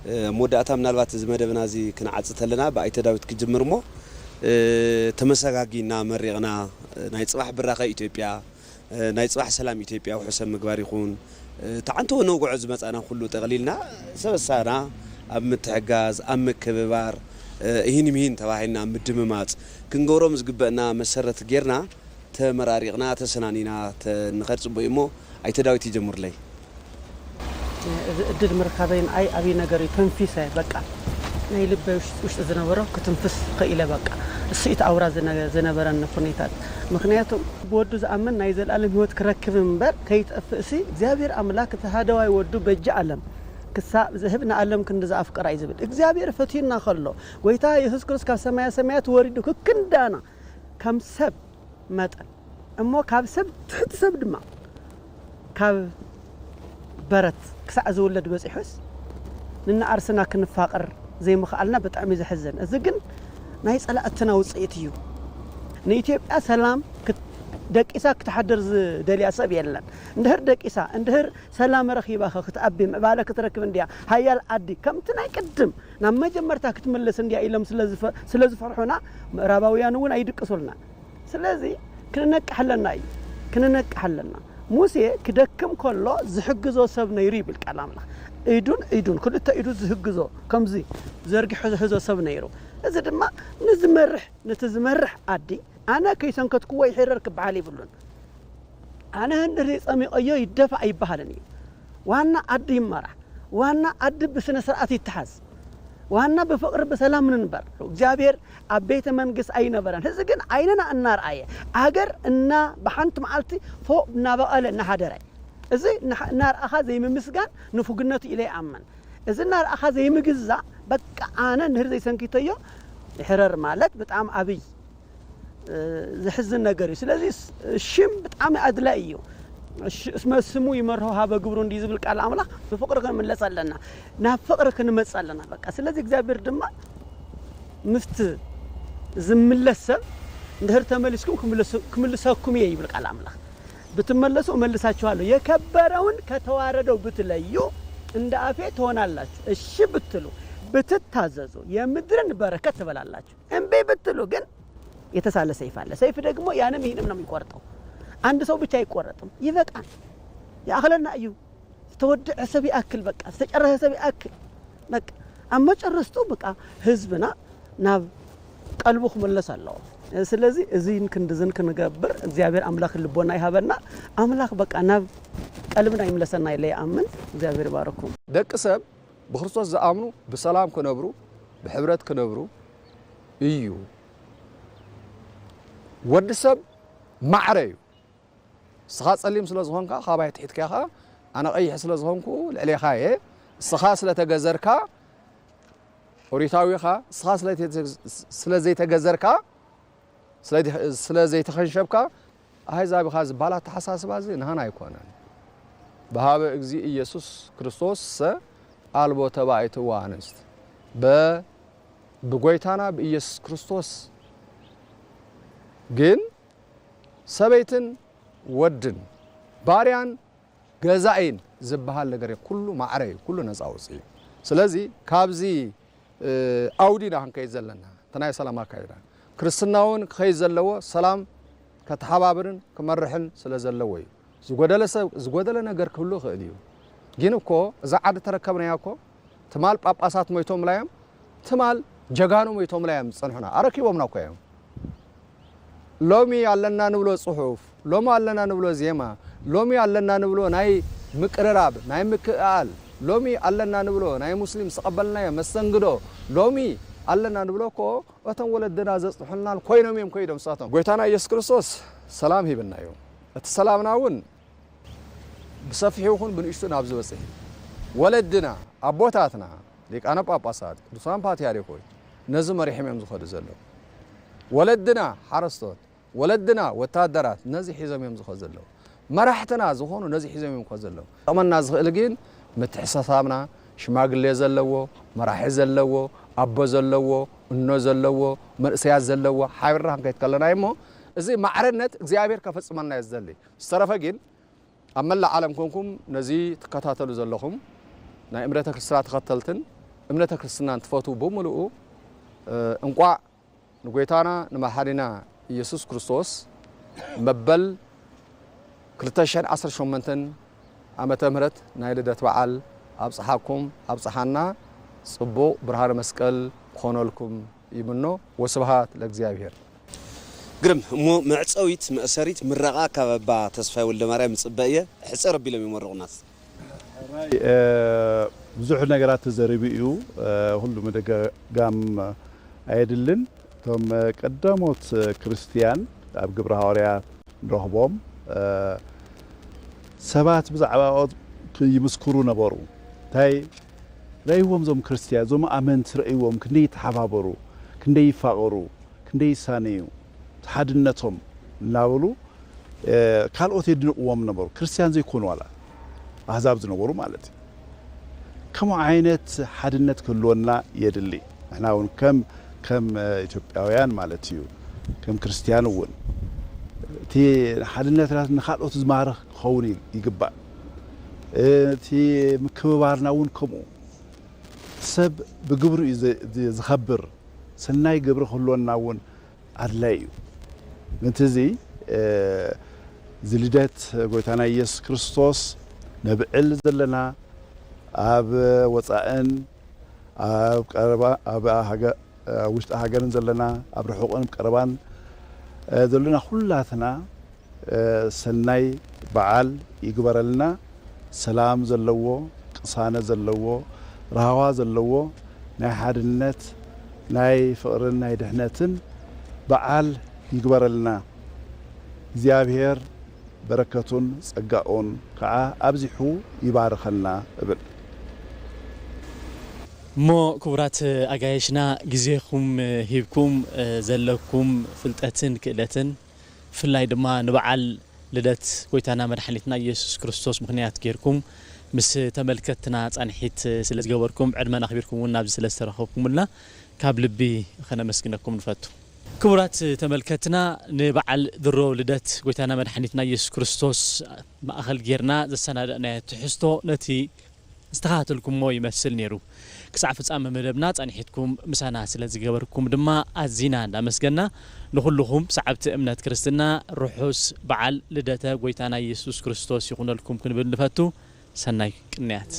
እ፣ ኣብ መወዳእታ ምናልባት እዚ መደብና እዚ ክንዓጽ ተለና ብኣይተ ዳዊት ክጅምር እሞ፣ እ፣ ተመሰጋጊና መሪቕና፣ እ፣ ናይ ጽባሕ ብራኸ ኢትዮጵያ፣ እ፣ ናይ ጽባሕ ሰላም ኢትዮጵያ ውሑሰ ምግባር ይኹን፣ እ፣ ተዓንተዎ ነውግዖ ዝመጻና ኩሉ ጠቕሊልና ሰበሳና ኣብ ምትሕጋዝ፣ ኣብ ምክብባር፣ እ፣ እሂን ምሂን ተባሂልና ኣብ ምድምማጽ ክንገብሮም ዝግበእና መሰረት ጌርና ተመራሪቕና፣ ተሰናኒና፣ ተ-፣ ንኸድ ጽቡቕ እዩ እሞ፣ ኣይተ ዳዊት ይጀምሩለይ። እዚ ዕድል ምርካበይ ንኣይ ዓብዪ ነገር እዩ። ተንፊሰ፣ በቃ፣ ናይ ልበይ ውሽጢ፣ ውሽጢ ዝነበሮ ክትንፍስ ክኢለ፣ በቃ። እሱ እቲ ኣውራ ዝነ-፣ ዝነበረኒ ኩነታት። ምኽንያቱ፣ ብወዱ ዝኣምን ናይ ዘለኣለም ህይወት ክረክብ እምበር ከይጠፍእ ሲ፣ እግዚኣብሔር ኣምላክ እቲ ሃደዋይ ወዱ በጃ ዓለም ክሳብ ዝህብ ንዓለም ክንዲ ዝኣፍቅራ እዩ ዝብል። እግዚኣብሔር ፈትዩና ከሎ፣ ጎይታ የሱስ ክርስቶስ ካብ ሰማያ ሰማያት ወሪዱ ክክንዳና ከም ሰብ መጠን እሞ ካብ ሰብ ትሕቲ ሰብ ድማ ካብ በረት ክሳዕ ዝውለድ በጺሑስ ንነኣርስና ክንፋቐር ዘይምኽኣልና ብጣዕሚ እዩ ዘሕዝን። እዚ ግን ናይ ጸላእትና ውጽኢት እዩ። ንኢትዮጵያ ሰላም ክት-፣ ደቂሳ ክትሓድር ዝደልያ ሰብ የለን። እንድህር ደቂሳ፣ እንድህር ሰላም ረኺባ ኸ ክትኣቢ ምዕባለ ክትረክብ እንድያ። ሃያል ዓዲ ከምቲ ናይ ቅድም ናብ መጀመርታ ክትምለስ እንድያ ኢሎም ስለ ዝፈ-፣ ስለ ዝፈርሑና ምዕራባውያን እውን ኣይድቅሱልና። ስለዚ ክንነቅሕ ኣለና እዩ፣ ክንነቅሕ ኣለና። ሙሴ ክደክም ከሎ ዝሕግዞ ሰብ ነይሩ ይብል ቃል ኣምላኽ። ኢዱን ኢዱን፣ ክልተ ኢዱ ዝህግዞ፣ ከምዚ ዘርጊሑ ዝሕዞ ሰብ ነይሩ። እዚ ድማ ንዝመርሕ፣ ነቲ ዝመርሕ ዓዲ፣ ኣነ ከይሰንከትክዎ ይሕረር ክበሃል ይብሉን። ኣነ ህንድሪ ጸሚቐዮ ይደፋ ኣይበሃልን እዩ። ዋና ዓዲ ይመራሕ። ዋና ዓዲ ብስነ ስርዓት ይተሓዝ። ዋና ብፍቕሪ ብሰላም ንንበር። እግዚኣብሔር ኣብ ቤተ መንግስት ኣይነበረን። ህዝቢ ግን ዓይንና እናርኣየ፣ ኣገር እና ብሓንቲ መዓልቲ ፎእ እናበቐለ እናሃደረ። እዚ እናርኣኻ ዘይምምስጋን ንፉግነቱ ኢለ ይኣምን። እዚ እናርኣኻ ዘይምግዛእ፣ በቃ ኣነ እንድሕር ዘይሰንኪተዮ ይሕረር ማለት ብጣዕሚ ኣብይ ዘሕዝን ነገር እዩ። ስለዚ ሽም ብጣዕሚ ኣድላይ እዩ። እስመ ስሙ ይመርሖ ሀበ ግብሩ እንዲ ዝብል ቃል ኣምላኽ ብፍቕሪ ክንምለስ ኣለና፣ ናብ ፍቕሪ ክንመጽእ ኣለና። በቃ ስለዚ እግዚኣብሔር ድማ ምስቲ ዝምለስ ሰብ እንድሕር ተመሊስኩም ክምልሰኩም እየ ይብል ቃል ኣምላኽ። ብትመለሱ እመልሳችኋለሁ፣ የከበረውን ከተዋረደው ብትለዩ እንደ አፌ ትሆናላችሁ። እሺ ብትሉ ብትታዘዙ የምድርን በረከት ትበላላችሁ። እምቢ ብትሉ ግን የተሳለ ሰይፍ አለ። ሰይፍ ደግሞ ያንም ይህንም ነው የሚቆርጠው። አንድ ሰው ብቻ አይቆረጥም። ይበቃል። ያእኽለና እዩ። ዝተወደዐ ሰብ ይኣክል፣ በቃ ዝተጨረሰ ሰብ ይኣክል። በቃ ኣብ መጨረስቱ በቃ ህዝብና ናብ ቀልቡ ክምለስ ኣለዎ። ስለዚ እዚን ክንድዝን ክንገብር እግዚኣብሔር ኣምላኽ ልቦና ይሃበና። ኣምላኽ በቃ ናብ ቀልብና ይምለሰና ኢለ ይኣምን። እግዚኣብሔር ይባርኩም። ደቂ ሰብ ብክርስቶስ ዝኣምኑ ብሰላም ክነብሩ ብሕብረት ክነብሩ እዩ። ወዲ ሰብ ማዕረ እዩ። እስኻ ጸሊም ስለ ዝኾንካ ካባይ ትሒትካ ኢኻ፣ ኣነ ቀይሕ ስለ ዝኾንኩ ልዕሌኻ እየ። እስኻ ስለ ተገዘርካ ኦሪታዊ ኢኻ፣ እስኻ ስለ ዘይተገዘርካ ስለ ዘይተኸንሸብካ ኣህዛብ ኢኻ ዝበሃል ኣተሓሳስባ እዚ ናህና ኣይኮነን። በሃበ እግዚእ ኢየሱስ ክርስቶስ ሰ ኣልቦ ተባይት ወኣንስት በ ብጎይታና ብኢየሱስ ክርስቶስ ግን ሰበይትን ወድን ባርያን ገዛኢን ዝበሃል ነገር ኩሉ ማዕረ እዩ፣ ኩሉ ነፃ ውፅእ እዩ። ስለዚ ካብዚ ኣውዲና ክንከይድ ዘለና እቲ ናይ ሰላም ኣካይዳ ክርስትና እውን ክኸይድ ዘለዎ ሰላም ከተሓባብርን ክመርሕን ስለ ዘለዎ እዩ። ዝጎደለ ሰብ ዝጎደለ ነገር ክህሉ ይኽእል እዩ። ግን እኮ እዛ ዓዲ ተረከብናያ እኮ ትማል ጳጳሳት ሞይቶምላ እዮም፣ ትማል ጀጋኑ ሞይቶምላ እዮም ዝጸንሑና፣ ኣረኪቦምና እኮ እዮም። ሎሚ ኣለና ንብሎ ጽሑፍ፣ ሎሚ ኣለና ንብሎ ዜማ፣ ሎሚ ኣለና ንብሎ ናይ ምቅርራብ ናይ ምክእኣል፣ ሎሚ ኣለና ንብሎ ናይ ሙስሊም ዝተቐበልናዮ መስተንግዶ፣ ሎሚ ኣለና ንብሎ እኮ እቶም ወለድና ዘጽንሑልናን ኮይኖም እዮም ከይዶም ንሳቶም። ጎይታና ኢየሱስ ክርስቶስ ሰላም ሂብና እዩ። እቲ ሰላምና እውን ብሰፊሑ ይኹን ብንእሽቱ ናብ ዝበጽሕ ወለድና ኣቦታትና ሊቃነ ጳጳሳት ቅዱሳን ፓትርያርኮች ነዚ መሪሖም እዮም ዝኸዱ ዘለዉ። ወለድና ሓረስቶት፣ ወለድና ወታደራት ነዚ ሒዞም እዮም ዝኸዱ ዘለዉ። መራሕትና ዝኾኑ ነዚ ሒዞም እዮም ዝኸዱ ዘለዉ። ጠቕመና ዝኽእል ግን ምትሕስሳብና ሽማግሌ ዘለዎ፣ መራሒ ዘለዎ፣ ኣቦ ዘለዎ፣ እኖ ዘለዎ፣ መንእሰያት ዘለዎ ሓቢርና ክንከይድ ከለና እሞ እዚ ማዕረነት እግዚኣብሔር ከፈጽመልና እዩ ዝደሊ። ዝተረፈ ግን ኣብ መላእ ዓለም ኮንኩም ነዚ ትከታተሉ ዘለኹም ናይ እምነተ ክርስትና ተኸተልትን እምነተ ክርስትናን ትፈትዉ ብምልኡ እንቋዕ ንጎይታና ንመሓሪና ኢየሱስ ክርስቶስ መበል ክልተ ሽሕን ዓሰርተ ሸሞንተን ዓመተ ምህረት ናይ ልደት በዓል ኣብጽሓኩም ኣብጽሓና። ጽቡቕ ብርሃነ መስቀል ክኾነልኩም ይምኖ። ወስብሃት ለእግዚኣብሔር። ግርም እሞ መዕፀዊት መእሰሪት ምረቓ ካብ ኣባ ተስፋይ ወልደማርያም ይፅበ እየ ሕፅር ኣቢሎም ይመርቑና። ብዙሕ ነገራት ተዘሪቡ እዩ። ኩሉ ምድግጋም ኣየድልን። እቶም ቀዳሞት ክርስትያን ኣብ ግብረ ሃዋርያት ንረኽቦም ሰባት ብዛዕባኦ ይምስክሩ ነበሩ። እንታይ ረእይዎም እዞም ክርስትያን እዞም ኣመንቲ ረእይዎም ክንደይ ይተሓባበሩ፣ ክንደይ ይፋቐሩ፣ ክንደይ ይሳነዩ፣ ሓድነቶም እናበሉ ካልኦት የድንቕዎም ነበሩ። ክርስትያን ዘይኮኑ ዋላ ኣህዛብ ዝነበሩ ማለት እዩ። ከምኡ ዓይነት ሓድነት ክህልወና የድሊ። ንሕና እውን ከም ከም ኢትዮጵያውያን ማለት እዩ፣ ከም ክርስትያን እውን እቲ ሓድነትና ንኻልኦት ዝማርኽ ክኸውን ይግባእ። እቲ ምክብባርና እውን ከምኡ። ሰብ ብግብሩ እዩ ዝኸብር። ሰናይ ግብሪ ክህልወና እውን ኣድላይ እዩ። ምእንቲ እዚ እዚ ልደት ጎይታና ኢየሱስ ክርስቶስ ነብዕል ዘለና ኣብ ወፃእን ኣብ ቀረባ ኣብ ሃገ ኣብ ውሽጢ ሃገርን ዘለና ኣብ ርሑቕን ኣብ ቀረባን ዘለና ኩላትና ሰናይ በዓል ይግበረልና። ሰላም ዘለዎ፣ ቅሳነት ዘለዎ፣ ራህዋ ዘለዎ፣ ናይ ሓድነት፣ ናይ ፍቕርን ናይ ድሕነትን በዓል ይግበረልና። እግዚኣብሔር በረከቱን ጸጋኡን ከዓ ኣብዚሑ ይባርኸና እብል። እሞ ክቡራት ኣጋየሽና፣ ግዜኹም ሂብኩም ዘለኩም ፍልጠትን ክእለትን፣ ብፍላይ ድማ ንበዓል ልደት ጎይታና መድሓኒትና ኢየሱስ ክርስቶስ ምኽንያት ጌርኩም ምስ ተመልከትና ጻንሒት ስለ ዝገበርኩም፣ ዕድመን ኣኽቢርኩም እውን ናብዚ ስለ ዝተረኸብኩምልና ካብ ልቢ ከነመስግነኩም ንፈቱ። ክቡራት ተመልከትና፣ ንበዓል ድሮ ልደት ጎይታና መድሓኒትና ኢየሱስ ክርስቶስ ማእኸል ጌርና ዘሰናዳእናዮ ትሕዝቶ ነቲ ዝተኸታተልኩሞ ይመስል ነይሩ። ክሳዕ ፍጻመ መደብና ጸኒሕትኩም ምሳና ስለ ዝገበርኩም ድማ ኣዚና እንዳመስገና፣ ንኹልኹም ሰዓብቲ እምነት ክርስትና ርሑስ በዓል ልደተ ጎይታና ኢየሱስ ክርስቶስ ይኹነልኩም ክንብል ንፈቱ። ሰናይ ቅንያት።